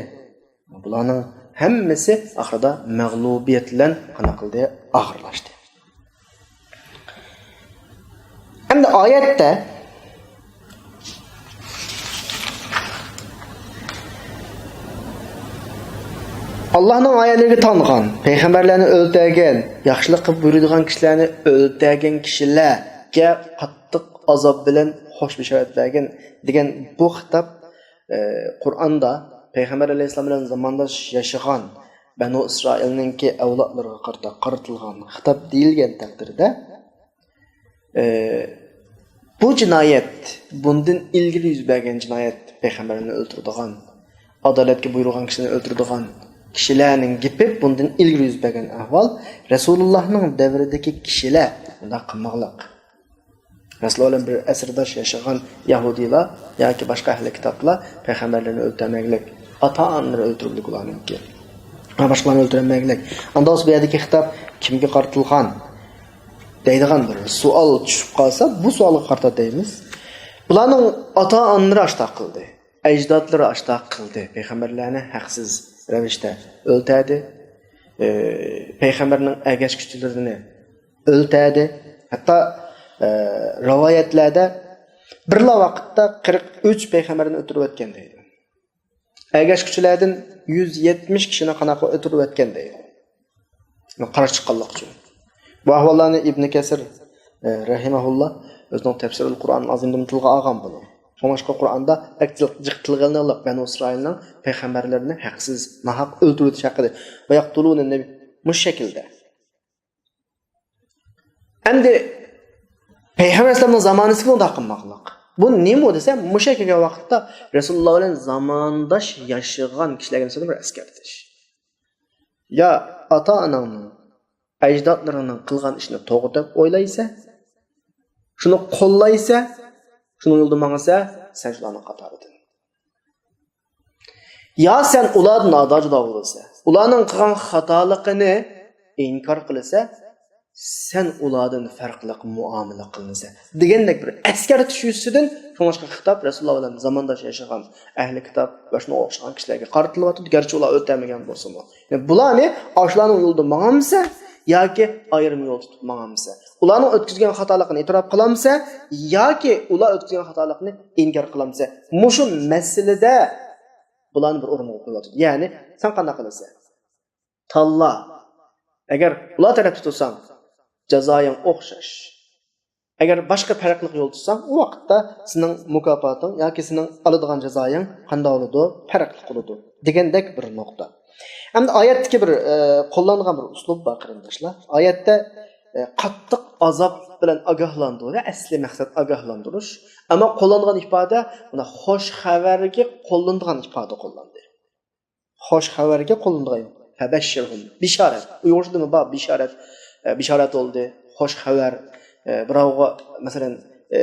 بۇلارنىڭ ھەممىسى ئاخىرىدا مەغلۇبىيەت بىلەن قانداق قىلدى؟ ئاخىرلاشتى. ئەمدى ئايەتتە ئاللانىڭ ئايەتلىرىگە تانغان، پەيغەمبەرلەرنى ئۆلتۈرگەن، ياخشىلىق قىلىپ بۇيرۇيدىغان كىشىلەرنى ئۆلتۈرگەن كىشىلەرگە قاتتىق ئازاب بىلەن خوش بېشارەت بەرگەن دېگەن بۇ خىتاب، ئە، قۇرئاندا پەيغەمبەر ئەلەيھىسسالام بىلەن زامانداش ياشىغان بەنۇ ئىسرائىلنىڭكى ئەۋلادلىرىغا قارىتا قارىتىلغان خىتاب دېيىلگەن تەقدىردە، ئى، بۇ جىنايەت، بۇندىن ئىلگىرى يۈز بەرگەن جىنايەت، پەيغەمبەرنى ئۆلتۈرىدىغان، ئادالەتكە بۇيرۇغان كىشىنى ئۆلتۈرىدىغان كىشىلەرنىڭ گېپى، بۇندىن ئىلگىرى يۈز بەرگەن ئەھۋال، رەسۇلۇللانىڭ دەۋرىدىكى كىشىلەر بۇنداق قىلمىغانلىق. رەسۇلۇللا بىلەن بىر ئەسىرداش ياشىغان يەھۇدىيلار ياكى باشقا ئەھلى كىتابلار پەيغەمبەرلەرنى ئۆلتۈرمەگلىك، ئاتا-ئانىلىرى ئۆلتۈرۈلدى ئۇلارنىڭكى. ۋە باشقىلارنى ئۆلتۈرمەگلىك. ئاندا بولسا بۇ يەردىكى خىتاب كىمگە قارىتىلغان دەيدىغان بىر سوئال چۈشۈپ قالسا، بۇ سوئالغا قارىتا دەيمىز. بۇلارنىڭ ئاتا-ئانىلىرى ئاشتاق قىلدى، ئەجدادلىرى ئاشتاق قىلدى، پەيغەمبەرلەرنى ھەقسىز رەۋىشتە ئۆلتۈردى، ئى، پەيغەمبەرنىڭ ئەگەشكۈچىلىرىنى ئۆلتۈردى. ھەتتا، ئى، رىۋايەتلەردە بىرلا ۋاقىتتا قىرىق ئۈچ پەيغەمبەرنى ئۆلتۈرۈۋەتكەن دەيدۇ. ئەگەشكۈچىلەردىن يۈز يەتمىش كىشىنى قانداق ئۆلتۈرۈۋەتكەن دەيدۇ. قارشى چىققانلىقى ئۈچۈن. بۇ ئەھۋاللارنى ئىبنى كەسىر، ئە، رەھىمەھۇللا ئۆزىنىڭ تەپسىرۇل قۇرئان ئازىمدىمۇ تىلغا ئالغان بۇنى. شۇڭلاشقا قۇرئاندا بەك جىق، جىق تىلغا ئېلىنىدۇ بەنۇ ئىسرائىلنىڭ پەيغەمبەرلىرىنى ھەقسىز، ناھەق ئۆلتۈرۈۋېتىش ھەققىدە. ۋە يەقتۇلۇنە نەبىي، مۇشۇ شەكىلدە. ئەمدى پەيغەمبەر ئەلەيھىسسالامنىڭ زامانىسىگە ئۇنداق قىلماقلىق. بۇ نېمە دېسە، مۇشۇ كەلگەن ۋاقىتتا رەسۇلۇللا بىلەن زامانداش ياشىغان كىشىلەرگە نىسبەتەن بىر ئەسكەرتىش. يا ئاتا-ئاناڭنىڭ، ئەجدادلىرىڭنىڭ قىلغان ئىشىنى توغرا دەپ ئويلايسەن، شۇنى قوللايسەن، شۇنىڭ يولىدا ماڭىسەن، سەن شۇلارنىڭ قاتارىدىن. يا سەن ئۇلاردىن ئادا-جۇدا بولىسەن، ئۇلارنىڭ قىلغان خاتالىقىنى ئىنكار قىلىسەن، سەن ئۇلاردىن پەرقلىق مۇئامىلە قىلىنىسەن دېگەندەك بىر ئەسكەرتىش يۈزىسىدىن، شۇڭلاشقا خىتاب رەسۇلۇللا بىلەن زامانداش ياشىغان ئەھلى كىتاب ۋە شۇنىڭغا ئوخشىغان كىشىلەرگە قارىتىلىۋاتىدۇ، گەرچە ئۇلار ئۆلتۈرمىگەن بولسىمۇ. يەنى بۇلارنى ئاشۇلارنىڭ يولىدا ماڭامسەن ياكى ئايرىم يول تۇتۇپ ماڭامسەن؟ ئۇلارنىڭ ئۆتكۈزگەن خاتالىقىنى ئېتىراپ قىلامسەن ياكى ئۇلار ئۆتكۈزگەن خاتالىقنى ئىنكار قىلامسەن؟ مۇشۇ مەسىلىدە بۇلارنى بىر ئورۇنغا قويۇۋاتىدۇ. يەنى سەن قانداق قىلىسەن؟ تاللا. ئەگەر ئۇلار تەرەپتە تۇرساڭ، جازايىڭ ئوخشاش. ئەگەر باشقا پەرقلىق يول تۇتساڭ، ئۇ ۋاقىتتا سېنىڭ مۇكاپاتىڭ ياكى سېنىڭ ئالىدىغان جازايىڭ قانداق بولىدۇ؟ پەرقلىق بولىدۇ دېگەندەك بىر نۇقتا. ئەمدى ئايەتتىكى بىر، ئە، قوللانغان بىر ئۇسلۇب بار، قېرىنداشلار. ئايەتتە، ئە، قاتتىق ئازاب بىلەن ئاگاھلاندۇرۇش، ئەسلى مەقسەت ئاگاھلاندۇرۇش. ئەمما قوللانغان ئىپادە، مانا، خوش خەۋەرگە قوللىنىدىغان ئىپادە قوللاندى. خوش خەۋەرگە قوللىنىدىغان. فەبەششىرھۇم. بىشارەت. ئۇيغۇرچىدىمۇ بار بىشارەت. ئە، بىشارەت بولدى. خوش خەۋەر. ئە، بىراۋغا، مەسىلەن، ئە،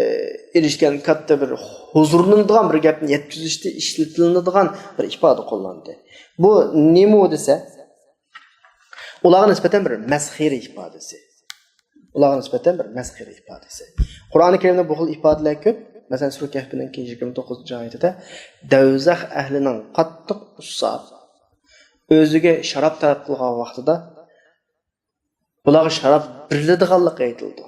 ئېرىشكەن كاتتا بىر ھۇزۇرلىنىدىغان بىر گەپنى يەتكۈزۈشتە ئىشلىتىلىدىغان بىر ئىپادە قوللاندى. بۇ نېمە دېسە، ئۇلارغا نىسبەتەن بىر مەسخىرە ئىپادىسى. ئۇلارغا نىسبەتەن بىر مەسخىرە ئىپادىسى. قۇرئانى كەرىمدە بۇ خىل ئىپادىلەر كۆپ. مەسىلەن، سۈرە كەھپنىڭكى يىگىرمە توققۇزىنچى ئايىتىدە، دوزاخ ئەھلىنىڭ قاتتىق ئۇسساپ، ئۆزىگە شاراب تەلەپ قىلغان ۋاقتىدا، بۇلارغا شاراب بېرىلىدىغانلىقى ئېيتىلىدۇ.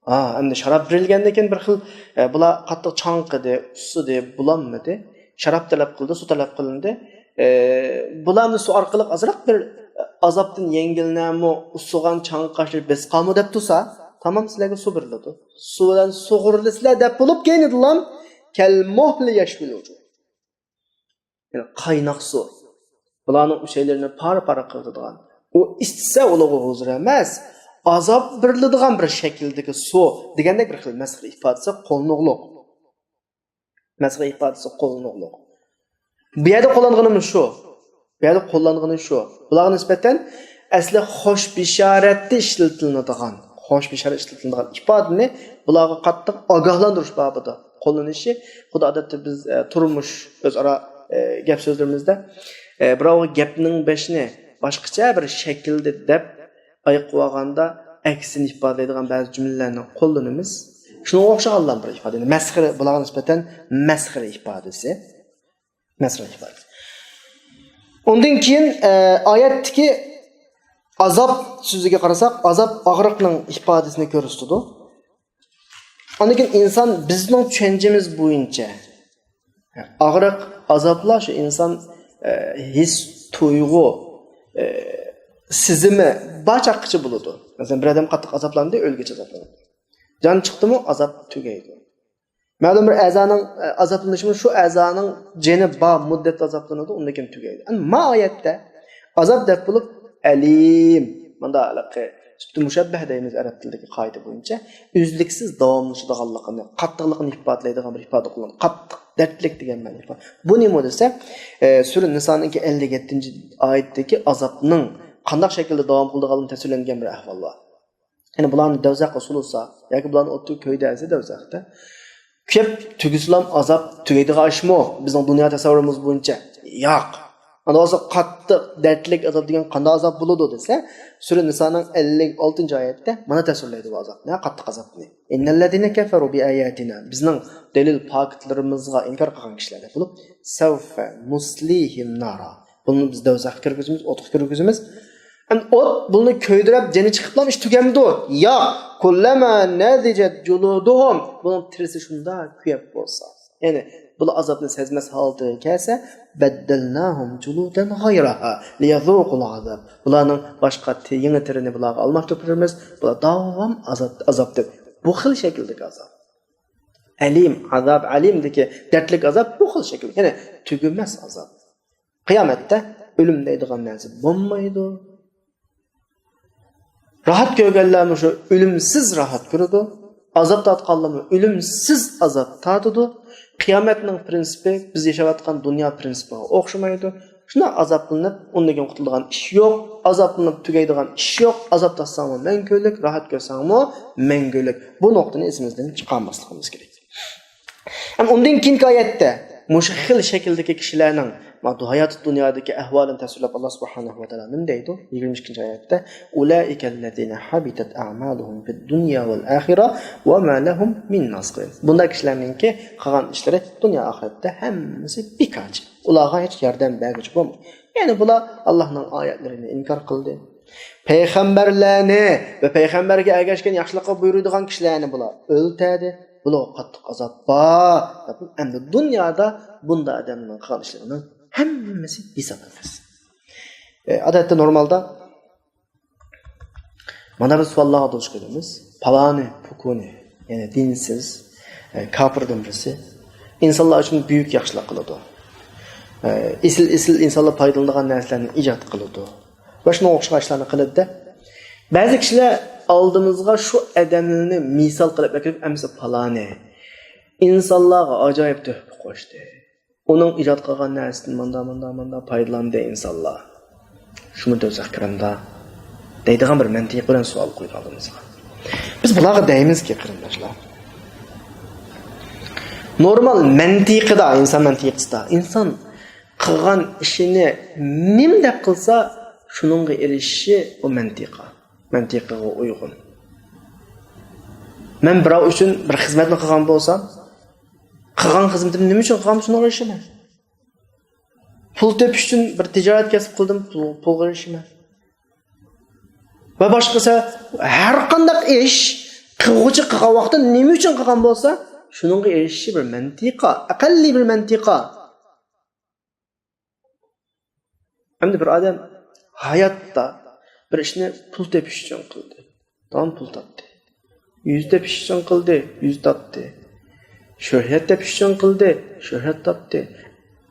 ھا، ئەمدى شاراب بېرىلگەندىن كېيىن بىر خىل، ئە، بۇلار قاتتىق چاڭقىدى، ئۇسسىدى، بۇلانمىدى. شاراب تەلەپ قىلدى، سۇ تەلەپ قىلىندى. ئە، بۇلارنى سۇ ئارقىلىق ئازراق بىر، ئە، ئازابتىن يەڭگىلنەمۇ، ئۇسسىغان چاڭقاشلىرى بېسىقامۇ دەپ تۇرسا، تامام سىلەرگە سۇ بېرىلىدۇ. سۇ بىلەن سۇغۇرۇلىسىلەر دەپ بولۇپ، كەينىدىنلا كەلمۇھلى يەشۋىل ۋۇجۇھ. يەنى قايناق سۇ. بۇلارنىڭ ئۈچەيلىرىنى پارە-پارە قىلىدىغان. ئۇ ئىچسە ئۇلارغا ھۇزۇر ئەمەس، ئازاب بېرىلىدىغان بىر شەكىلدىكى سۇ دېگەندەك بىر خىل مەسخىرە ئىپادىسى قوللىنىغلىق. مەسخىرە ئىپادىسى قوللىنىغلىق. بۇ يەردە قوللانغىنىمىز شۇ. بۇ يەردە قوللانغىنى شۇ. بۇلارغا نىسبەتەن ئەسلى خوش بېشارەتتە ئىشلىتىلىدىغان، خوش بېشارەت ئىشلىتىلىدىغان ئىپادىنى بۇلارغا قاتتىق ئاگاھلاندۇرۇش بابىدا قوللىنىشى. خۇددى ئادەتتە بىز، ئە، تۇرمۇش، ئۆزئارا، ئە، گەپ سۆزلىرىمىزدە، ئە، بىراۋغا گەپنىڭ بېشىنى باشقىچە بىر شەكىلدە دەپ ئايىغىپ قويغاندا ئەكسىنى ئىپادىلەيدىغان بەزى جۈملىلەرنى قوللىنىمىز. شۇنىڭغا ئوخشىغان بىر ئىپادە. مەسخىرە، بۇلارغا نىسبەتەن مەسخىرە ئىپادىسى. مەسىلە ئىپادىسى. ئۇندىن كېيىن، ئە، ئايەتتىكى ئازاب سۆزىگە قارىساق، ئازاب ئاغرىقنىڭ ئىپادىسىنى كۆرسىتىدۇ. ئاندىن كېيىن ئىنسان بىزنىڭ چۈشەنچىمىز بويىچە ئاغرىق، ئازابلار شۇ ئىنسان، ئە، ھېس، تۇيغۇ، ئە، سېزىمى بار چاغقىچە بولىدۇ. مەسىلەن، بىر ئادەم قاتتىق ئازابلاندى، ئۆلگۈچە ئازابلىنىدۇ. جان چىقتىمۇ، ئازاب تۈگەيدۇ. مەلۇم بىر ئەزانىڭ، ئە، ئازابلىنىشىمۇ شۇ ئەزانىڭ جېنى بار مۇددەتتە ئازابلىنىدۇ، ئۇندىن كېيىن تۈگەيدۇ. ئەمما ما ئايەتتە ئازاب دەپ بولۇپ، ئەلىم، مۇنداق ھېلىقى سۈپتى مۇشەببەھ دەيمىز ئەرەب تىلىدىكى قائىدە بويىچە، ئۈزلۈكسىز داۋاملىشىدىغانلىقىنى، قاتتىقلىقىنى ئىپادىلەيدىغان بىر ئىپادە قىلىنغان. قاتتىق، دەردلىك دېگەن مەنىدە ئىپادە. بۇ نېمە دېسە، ئە، سۈرە نىسانىڭكى ئەللىك يەتتىنچى ئايەتتىكى ئازابنىڭ قانداق شەكىلدە داۋام قىلىدىغانلىقى تەسۋىرلەنگەن بىر ئەھۋال بار. يەنى بۇلارنى دوزاخقا سولىسا ياكى بۇلارنى ئوتتا كۆيدۈرسە دوزاختا، كۆپ تۈگىسىلام ئازاب تۈگەيدىغان ئىشمۇ بىزنىڭ دۇنيا تەسەۋۋۇرىمىز بويىچە؟ ياق. ئاندىن بولسا قاتتىق، دەردلىك ئازاب دېگەن قانداق ئازاب بولىدۇ دېسە، سۈرە نىسانىڭ ئەللىك ئالتىنچى ئايەتتە مانا تەسۋىرلەيدۇ بۇ ئازابنى، قاتتىق ئازابنى. إن الذين كفروا بآياتنا، بىزنىڭ دەلىل پاكىتلىرىمىزغا ئىنكار قىلغان كىشىلەر دەپ بولۇپ، سوف نۇسلىھىم نارا، بۇنى بىز دوزاخقا كىرگۈزىمىز، ئوتقا كىرگۈزىمىز. ئەمدى ئوت بۇنى كۆيدۈرۈپ، جېنى چىقىپلا ئىش تۈگەمدۇ؟ ياق. كلما نضجت جلودهم، بۇنىڭ تېرىسى شۇنداق كۆيۈپ بولسا، يەنى بۇلار ئازابنى سەزمەس ھالىتىگە كەلسە، بدلناهم جلودا غيرها ليذوقوا العذاب. بۇلارنىڭ باشقا تې-، يېڭى تېرىنى بۇلارغا ئالماشتۇرۇپ بېرىمىز. بۇلار داۋام ئازاب، ئازاب دەپ. بۇ خىل شەكىلدىكى ئازاب. ئەلىم، ئازاب، ئەلىمدىكى دەردلىك ئازاب بۇ خىل شەكىل. يەنى تۈگىمەس ئازاب. قىيامەتتە ئۆلۈم دەيدىغان نەرسە بولمايدۇ. راھەت كۆرگەنلەرمۇ شۇ ئۆلۈمسىز راھەت كۆرىدۇ. ئازاب تارتقانلارمۇ ئۆلۈمسىز ئازاب تارتىدۇ. قىيامەتنىڭ پرىنسىپى بىز ياشاۋاتقان دۇنيا پرىنسىپىغا ئوخشىمايدۇ. شۇنداق ئازابلىنىپ، ئۇندىن كېيىن قۇتۇلىدىغان ئىش يوق. ئازابلىنىپ تۈگەيدىغان ئىش يوق. ئازاب تارتساڭمۇ مەڭگۈلۈك، راھەت كۆرسەڭمۇ مەڭگۈلۈك. بۇ نۇقتىنى ئېسىمىزدىن چىقارماسلىقىمىز كېرەك. ھەم ئۇندىن كېيىنكى ئايەتتە مۇشۇ خىل شەكىلدىكى كىشىلەرنىڭ مانا ھاياتىي دۇنيادىكى ئەھۋالىنى تەسۋىرلەپ، ئاللا سۇبھانەھۇ ۋە تائالا نېمە دەيدۇ؟ يىگىرمە ئىككىنچى ئايەتتە، أولئك الذين حبطت أعمالهم في الدنيا والآخرة وما لهم من ناصرين. بۇنداق كىشىلەرنىڭكى قىلغان ئىشلىرى دۇنيا ئاخىرەتتە ھەممىسى بىكارچى. ئۇلارغا ھېچ ياردەم بەرگۈچى بولمىدى. يەنى بۇلار ئاللانىڭ ئايەتلىرىنى ئىنكار قىلدى. پەيغەمبەرلەرنى ۋە پەيغەمبەرگە ئەگەشكەن ياخشىلىققا بۇيرۇيدىغان كىشىلەرنى بۇلار ئۆلتۈردى. بۇلارغا قاتتىق ئازاب بار. ئەمدى دۇنيادا بۇنداق ئادەمنىڭ قىلغان ئىشلىرىنىڭ ھەممىسى ھېساب ئەمەس. ئە، ئادەتتە نورمالدا مانا بىز سوئاللارغا دۇچ كېلىمىز. پالانى، پۇكۇنى، يەنى دىنسىز، ئە، كاپىردىن بىرسى ئىنسانلار ئۈچۈن بۈيۈك ياخشىلىق قىلىدۇ. ئە، ئېسىل، ئېسىل ئىنسانلار پايدىلىنىدىغان نەرسىلەرنى ئىجاد قىلىدۇ. ۋە شۇنىڭغا ئوخشىغان ئىشلارنى قىلىدۇ-دە، بەزى كىشىلەر ئالدىمىزغا شۇ ئادەمنى مىسال قىلىپ ئەكىرىپ، ئەمىسە پالانى ئىنسانلارغا ئاجايىپ تۆھپە قوشتى. ئۇنىڭ ئىجاد قىلغان نەرسىدىن مۇنداق، مۇنداق، مۇنداق پايدىلاندى ئىنسانلار. شۇمۇ دوزاخ كىرىمدا دەيدىغان بىر مەنتىقى بىلەن سوئال قويدى ئالدىمىزغا. بىز بۇلارغا دەيمىزكى، قېرىنداشلار، نورمال مەنتىقىدا، ئىنسان مەنتىقىسىدا، ئىنسان قىلغان ئىشىنى نېمە دەپ قىلسا، شۇنىڭغا ئېرىشىشى ئۇ مەنتىقا. مەنتىقىغا ئۇيغۇن. مەن بىراۋ ئۈچۈن بىر خىزمەتنى قىلغان بولسام، قىلغان خىزمىتىمنى نېمە ئۈچۈن قىلغان، شۇنىڭغا ئېرىشىمەن. پۇل تېپىش ئۈچۈن بىر تىجارەت كەسىپ قىلدىم، پۇل، پۇلغا ئېرىشىمەن. ۋە باشقىسى، ھەر قانداق ئىش قىلغۇچى قىلغان ۋاقىتتا نېمە ئۈچۈن قىلغان بولسا، شۇنىڭغا ئېرىشىشى بىر مەنتىقا، ئەقەللىي بىر مەنتىقا. ئەمدى بىر ئادەم ھاياتتا بىر ئىشنى پۇل تېپىش ئۈچۈن قىلدى. تامام پۇل تاپتى. يۈز تېپىش ئۈچۈن قىلدى، يۈز تاپتى. شۆھرەت تېپىش ئۈچۈن قىلدى، شۆھرەت تاپتى.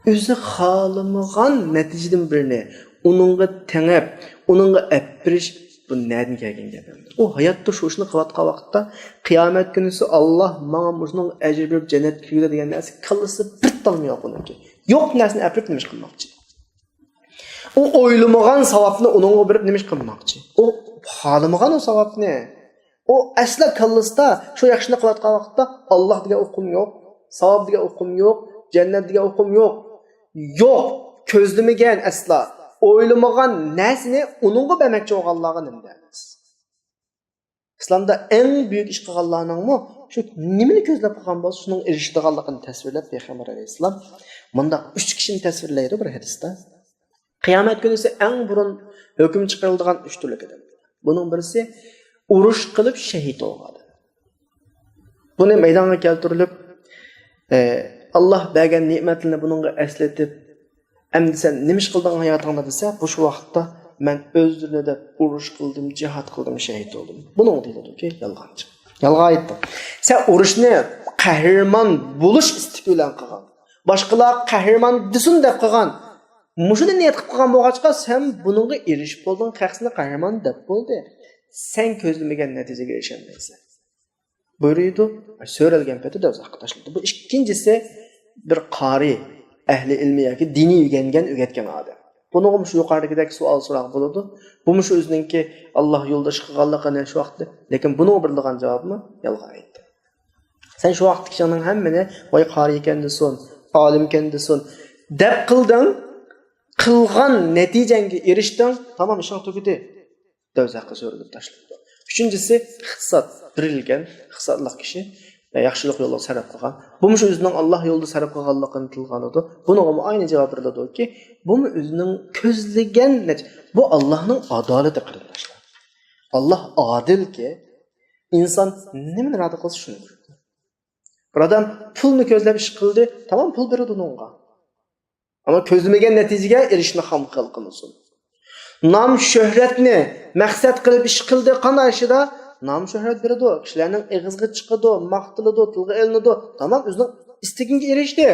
ئۆزى خالىمىغان نەتىجىدىن بىرنى ئۇنىڭغا تېڭىپ، ئۇنىڭغا ئەپ بېرىش، بۇ نەدىن كەلگەن گەپ ئەمدى؟ ئۇ ھاياتتا شۇ ئىشنى قىلىۋاتقان ۋاقىتتا، قىيامەت كۈنىسى ئاللا ماڭا مۇشۇنىڭغا ئەجىر بېرىپ جەننەتكە كىرگۈزە دېگەن نەرسە كاللىسىدا بىر تالمۇ يوق ئۇنىڭكى. يوق نەرسىنى ئەپ بېرىپ نېمە ئىش قىلماقچى؟ ئۇ ئويلىمىغان ساۋابنى ئۇنىڭغا بېرىپ نېمە ئىش قىلماقچى؟ ئۇ خالىمىغان ئۇ ساۋابنى. ئۇ ئەسلا كاللىسىدا شۇ ياخشىنى قىلىۋاتقان ۋاقىتتا، ئاللا دېگەن ئۇقۇم يوق، ساۋاب دېگەن ئۇقۇم يوق، جەننەت دېگەن ئۇقۇم يوق. يوق، كۆزلىمىگەن ئەسلا. ئويلىمىغان نەرسىنى ئۇنىڭغا بەرمەكچى بولغانلارغا نېمە دەيمىز؟ ئىسلامدا ئەڭ بۈيۈك ئىش قىلغانلارنىڭمۇ شۇ نېمىنى كۆزلەپ قىلغان بولسا، شۇنىڭغا ئېرىشىدىغانلىقىنى تەسۋىرلەپ، پەيغەمبەر ئەلەيھىسسالام مۇنداق ئۈچ كىشىنى تەسۋىرلەيدۇ بىر ھەدىستە. قىيامەت كۈنىسى ئەڭ بۇرۇن ھۆكۈم چىقىرىلىدىغان ئۈچ تۈرلۈك ئادەم. بۇنىڭ بىرسى ئۇرۇش قىلىپ شەھىت بولغان ئادەم. بۇنى مەيدانغا كەلتۈرۈلۈپ، ئە، ئاللا بەرگەن نېمەتلىرىنى بۇنىڭغا ئەسلىتىپ، ئەمدى سەن نېمە ئىش قىلدىڭ ھاياتىڭدا دېسە، بۇ شۇ ۋاقىتتا مەن ئۆزلىرىنى دەپ ئۇرۇش قىلدىم، جىھاد قىلدىم، شەھىت بولدۇم. بۇنىڭغا دېيىلىدۇكى يالغانچى. يالغان ئېيتتىڭ. سەن ئۇرۇشنى قەھرىمان بولۇش ئىستىكى بىلەن قىلغان. باشقىلار قەھرىمان دېسۇن دەپ قىلغان. مۇشۇنى نىيەت قىلىپ قىلغان بولغاچقا، سەن بۇنىڭغا ئېرىشىپ بولدۇڭ، خەق سېنى قەھرىمان دەپ بولدى. سەن كۆزلىمىگەن نەتىجىگە ئېرىشەلمەيسەن. بۇيرۇيدۇ، سۆرەلگەن پېتى دوزاخقا تاشلىنىدۇ. بۇ ئىككىنچىسى، بىر قارى، ئەھلى ئىلمى ياكى دىنىي ئۆگەنگەن، ئۆگەتكەن ئادەم. بۇنىڭغا مۇشۇ يۇقىرىدىكىدەك سوئال سوراق بولىدۇ. بۇ مۇشۇ ئۆزىنىڭكى ئاللا يولىدا ئىش قىلغانلىقىنى شۇ ۋاقىتتا، لېكىن بۇنىڭغا بېرىدىغان جاۋابمۇ يالغان ئېيتتى. سەن شۇ ۋاقىتتا كىشىنىڭ ھەممىنى، ۋاي قارى ئىكەن دېسۇن، ئالىم ئىكەن دېسۇن، دەپ قىلدىڭ، قىلغان نەتىجەڭگە ئېرىشتىڭ، تامام، ئىشىڭ تۈگىدى. دوزاخقا سۆرىلىپ تاشلىنىدۇ. ئۈچىنچىسى، ئىقتىساد بېرىلگەن، ئىقتىسادلىق كىشى، ياخشىلىق يولىغا سەرپ قىلغان. بۇمۇ شۇ ئۆزىنىڭ ئاللا يولىدا سەرپ قىلغانلىقىنى تىلغا ئالىدۇ. بۇنىڭغىمۇ ئەينى جاۋاب بېرىلىدۇكى، بۇمۇ ئۆزىنىڭ كۆزلىگەن نەتىجە. بۇ ئاللانىڭ ئادالىتى، قېرىنداشلار. ئاللا ئادىلكى، ئىنسان نېمىنى ئىرادە قىلسا، شۇنى بېرىدۇ. بىر ئادەم پۇلنى كۆزلەپ ئىش قىلدى، تامام، پۇل بېرىدۇ ئۇنىڭغا. ئەمما كۆزلىمىگەن نەتىجىگە ئېرىشىشنى خام خىيال قىلمىسۇن. نام شۆھرەتنى مەقسەت قىلىپ ئىش قىلدى، قانداق ئىشىدا؟ نام شۆھرەت بېرىدۇ، كىشىلەرنىڭ ئېغىزىغا چىقىدۇ، ماختىلىدۇ، تىلغا ئېلىنىدۇ. تامام، ئۆزىنىڭ ئىستىكىگە ئېرىشتى.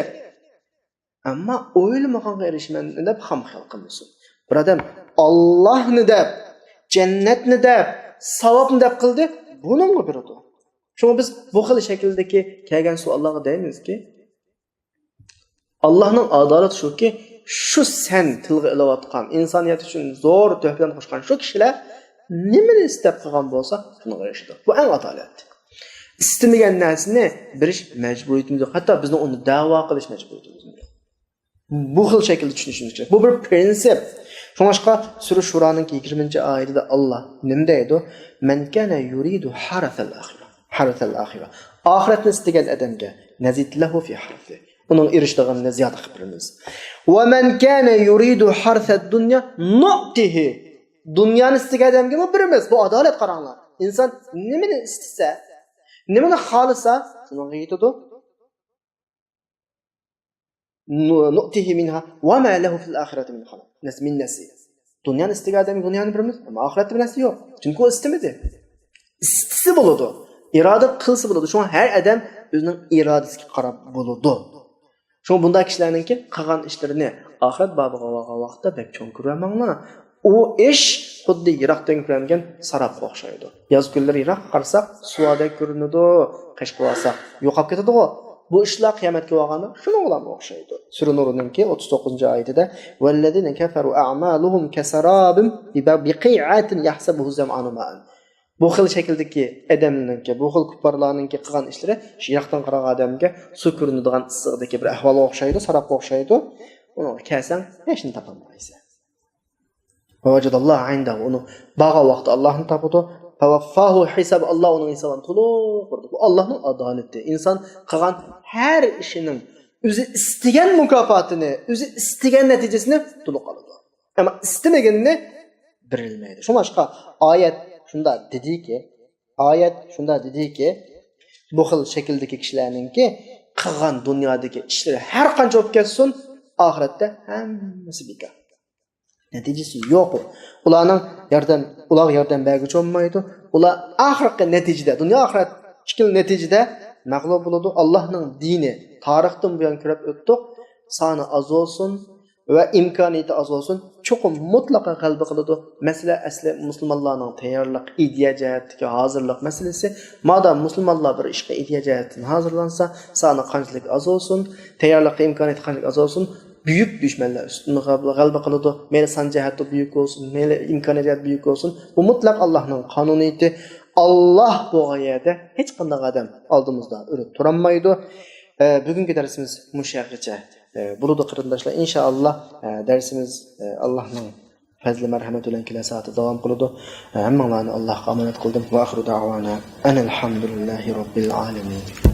ئەمما ئويلىمىغانغا ئېرىشىمەن دەپ خام خىيال قىلمىسۇن. بىر ئادەم ئاللاھنى دەپ، جەننەتنى دەپ، ساۋابنى دەپ قىلدى، بۇنىڭغا بېرىدۇ. شۇڭا بىز بۇ خىل شەكىلدىكى كەلگەن سوئاللارغا دەيمىزكى، ئاللاھنىڭ ئادالىتى شۇكى، شۇ سەن تىلغا ئېلىۋاتقان، ئىنسانىيەت ئۈچۈن زور تۆھپىلەرنى قوشقان شۇ كىشىلەر نېمىنى ئىستەپ قىلغان بولسا، شۇنىڭغا ئېرىشىدۇ. بۇ ئەڭ ئادالەت. ئىستىمىگەن نەرسىنى بېرىش مەجبۇرىيىتىمىز يوق. ھەتتا بىزنىڭ ئۇنى دەۋا قىلىش مەجبۇرىيىتىمىز يوق. بۇ خىل شەكىلدە چۈشىنىشىمىز كېرەك. بۇ بىر پرىنسىپ. شۇڭلاشقا سۈرە شۇرانىڭ يىگىرمىنچى ئايىتىدە ئاللا نېمە دەيدۇ؟ مەن كانە يۇرىدۇ ھارسەل ئاخىرە. ھارسەل ئاخىرە. ئاخىرەتنى ئىستىگەن ئادەمگە نەزىد لەھۇ فى ھارسى. ئۇنىڭ ئېرىشىدىغىنىنى زىيادە قىلىپ بېرىمىز. ۋە مەن كانە يۇرىدۇ ھارسەد دۇنيا نۇئتىھى. دۇنيانى ئىستىگەن ئادەمگىمۇ بېرىمىز. بۇ ئادالەت، قاراڭلار. ئىنسان نېمىنى ئىستىسە، نېمىنى خالىسا، شۇنىڭغا يېتىدۇ. نۇ-، نۇئتىھى مىنھا ۋە مە لەھۇ فىل ئاخىرەتى مىن خالاق. نەس-، مىن نەسىب. دۇنيانى ئىستىگەن ئادەمگە دۇنيانى بېرىمىز، ئەمما ئاخىرەتتە بىر نەرسە يوق. چۈنكى ئۇ ئىستىمىدى. ئىستىسە بولىدۇ. ئىرادە قىلسا بولىدۇ. شۇڭا ھەر ئادەم ئۆزىنىڭ ئىرادىسىگە قاراپ بولىدۇ. شۇڭا بۇنداق كىشىلەرنىڭكى قىلغان ئىشلىرىنى ئاخىرەت بابىغا بارغان ۋاقىتتا بەك چوڭ كۆرۈۋالماڭلار. ئۇ ئىش خۇددى يىراقتىن كۆرۈنگەن ساراپقا ئوخشايدۇ. ياز كۈنلىرى يىراققا قارىساق سۇدەك كۆرۈنىدۇ، قېشىغا بارساق يوقاپ كېتىدىغۇ. بۇ ئىشلار قىيامەتكە بارغاندا شۇنىڭ بىلەن ئوخشايدۇ. سۈرە نۇرنىڭكى ئوتتۇز توققۇزىنچى ئايىتىدە، «والذين كفروا أعمالهم كسراب بقيعة يحسبه الظمآن ماء.» بۇ خىل شەكىلدىكى ئادەمنىڭكى، بۇ خىل كۇپپارلارنىڭكى قىلغان ئىشلىرى شۇ يىراقتىن قارىغان ئادەمگە سۇ كۆرۈنىدىغان ئىسسىقدىكى بىر ئەھۋالغا ئوخشايدۇ، ساراپقا ئوخشايدۇ. ئۇنىڭغا كەلسەڭ، ھېچنى تاپالمايسەن. ووجد الله عنده، ئۇنى بارغان ۋاقتىدا ئاللاھنى تاپىدۇ. فوفاه حساب، ئاللاھ ئۇنىڭ ھېسابىنى تولۇق بېرىدۇ. بۇ ئاللاھنىڭ ئادالىتى. ئىنسان قىلغان ھەر ئىشىنىڭ ئۆزى ئىستىگەن مۇكاپاتىنى، ئۆزى ئىستىگەن نەتىجىسىنى تولۇق ئالىدۇ. ئەمما ئىستىمىگىنىنى بېرىلمەيدۇ. شۇڭلاشقا ئايەت شۇنداق دېدىكى، ئايەت شۇنداق دېدىكى، بۇ خىل شەكىلدىكى كىشىلەرنىڭكى قىلغان دۇنيادىكى ئىشلىرى ھەر قانچە بولۇپ كەتسۇن، ئاخىرەتتە ھەممىسى بىكار. نەتىجىسى يوق. ئۇلارنىڭ ياردەم، ئۇلارغا ياردەم بەرگۈچى بولمايدۇ. ئۇلار ئاخىرقى نەتىجىدە، دۇنيا ئاخىرەت ئىككىلا نەتىجىدە مەغلۇپ بولىدۇ. ئاللاھنىڭ دىنى تارىختىن بۇيان كۆرۈپ ئۆتتۇق. سانى ئاز بولسۇن ۋە ئىمكانىيىتى ئاز بولسۇن، چوقۇم مۇتلەقا غەلىبە قىلىدۇ. مەسىلە ئەسلى مۇسۇلمانلارنىڭ تەييارلىق، ئىدىيە جەھەتتىكى ھازىرلىق مەسىلىسى. مادام مۇسۇلمانلار بىر ئىشقا ئىدىيە جەھەتتىن ھازىرلانسا، سانى قانچىلىك ئاز بولسۇن، تەييارلىققا ئىمكانىيىتى قانچىلىك ئاز بولسۇن، بۈيۈك دۈشمەنلەر ئۈستىدىن غەلىبە، غەلىبە قىلىدۇ. مەيلى سان جەھەتتە بۈيۈك بولسۇن، مەيلى ئىمكانىيەت جەھەتتە بۈيۈك بولسۇن. بۇ مۇتلەق ئاللاھنىڭ قانۇنىيىتى. ئاللاھ بولغان يەردە ھېچقانداق ئادەم ئالدىمىزدا ئۆرە تۇرالمايدۇ. ئە، بۈگۈنكى دەرسىمىز مۇشۇ يەرگىچە، ئە، بولىدۇ قېرىنداشلار. ئىنشائاللاھ، ئە، دەرسىمىز، ئە، ئاللاھنىڭ پەزلى مەرھەمىتى بىلەن كېلەر سائەتتە داۋام قىلىدۇ. ئە، ھەممىڭلارنى ئاللاھقا ئامانەت قىلدىم. وآخر دعوانا أن الحمد لله رب العالمين.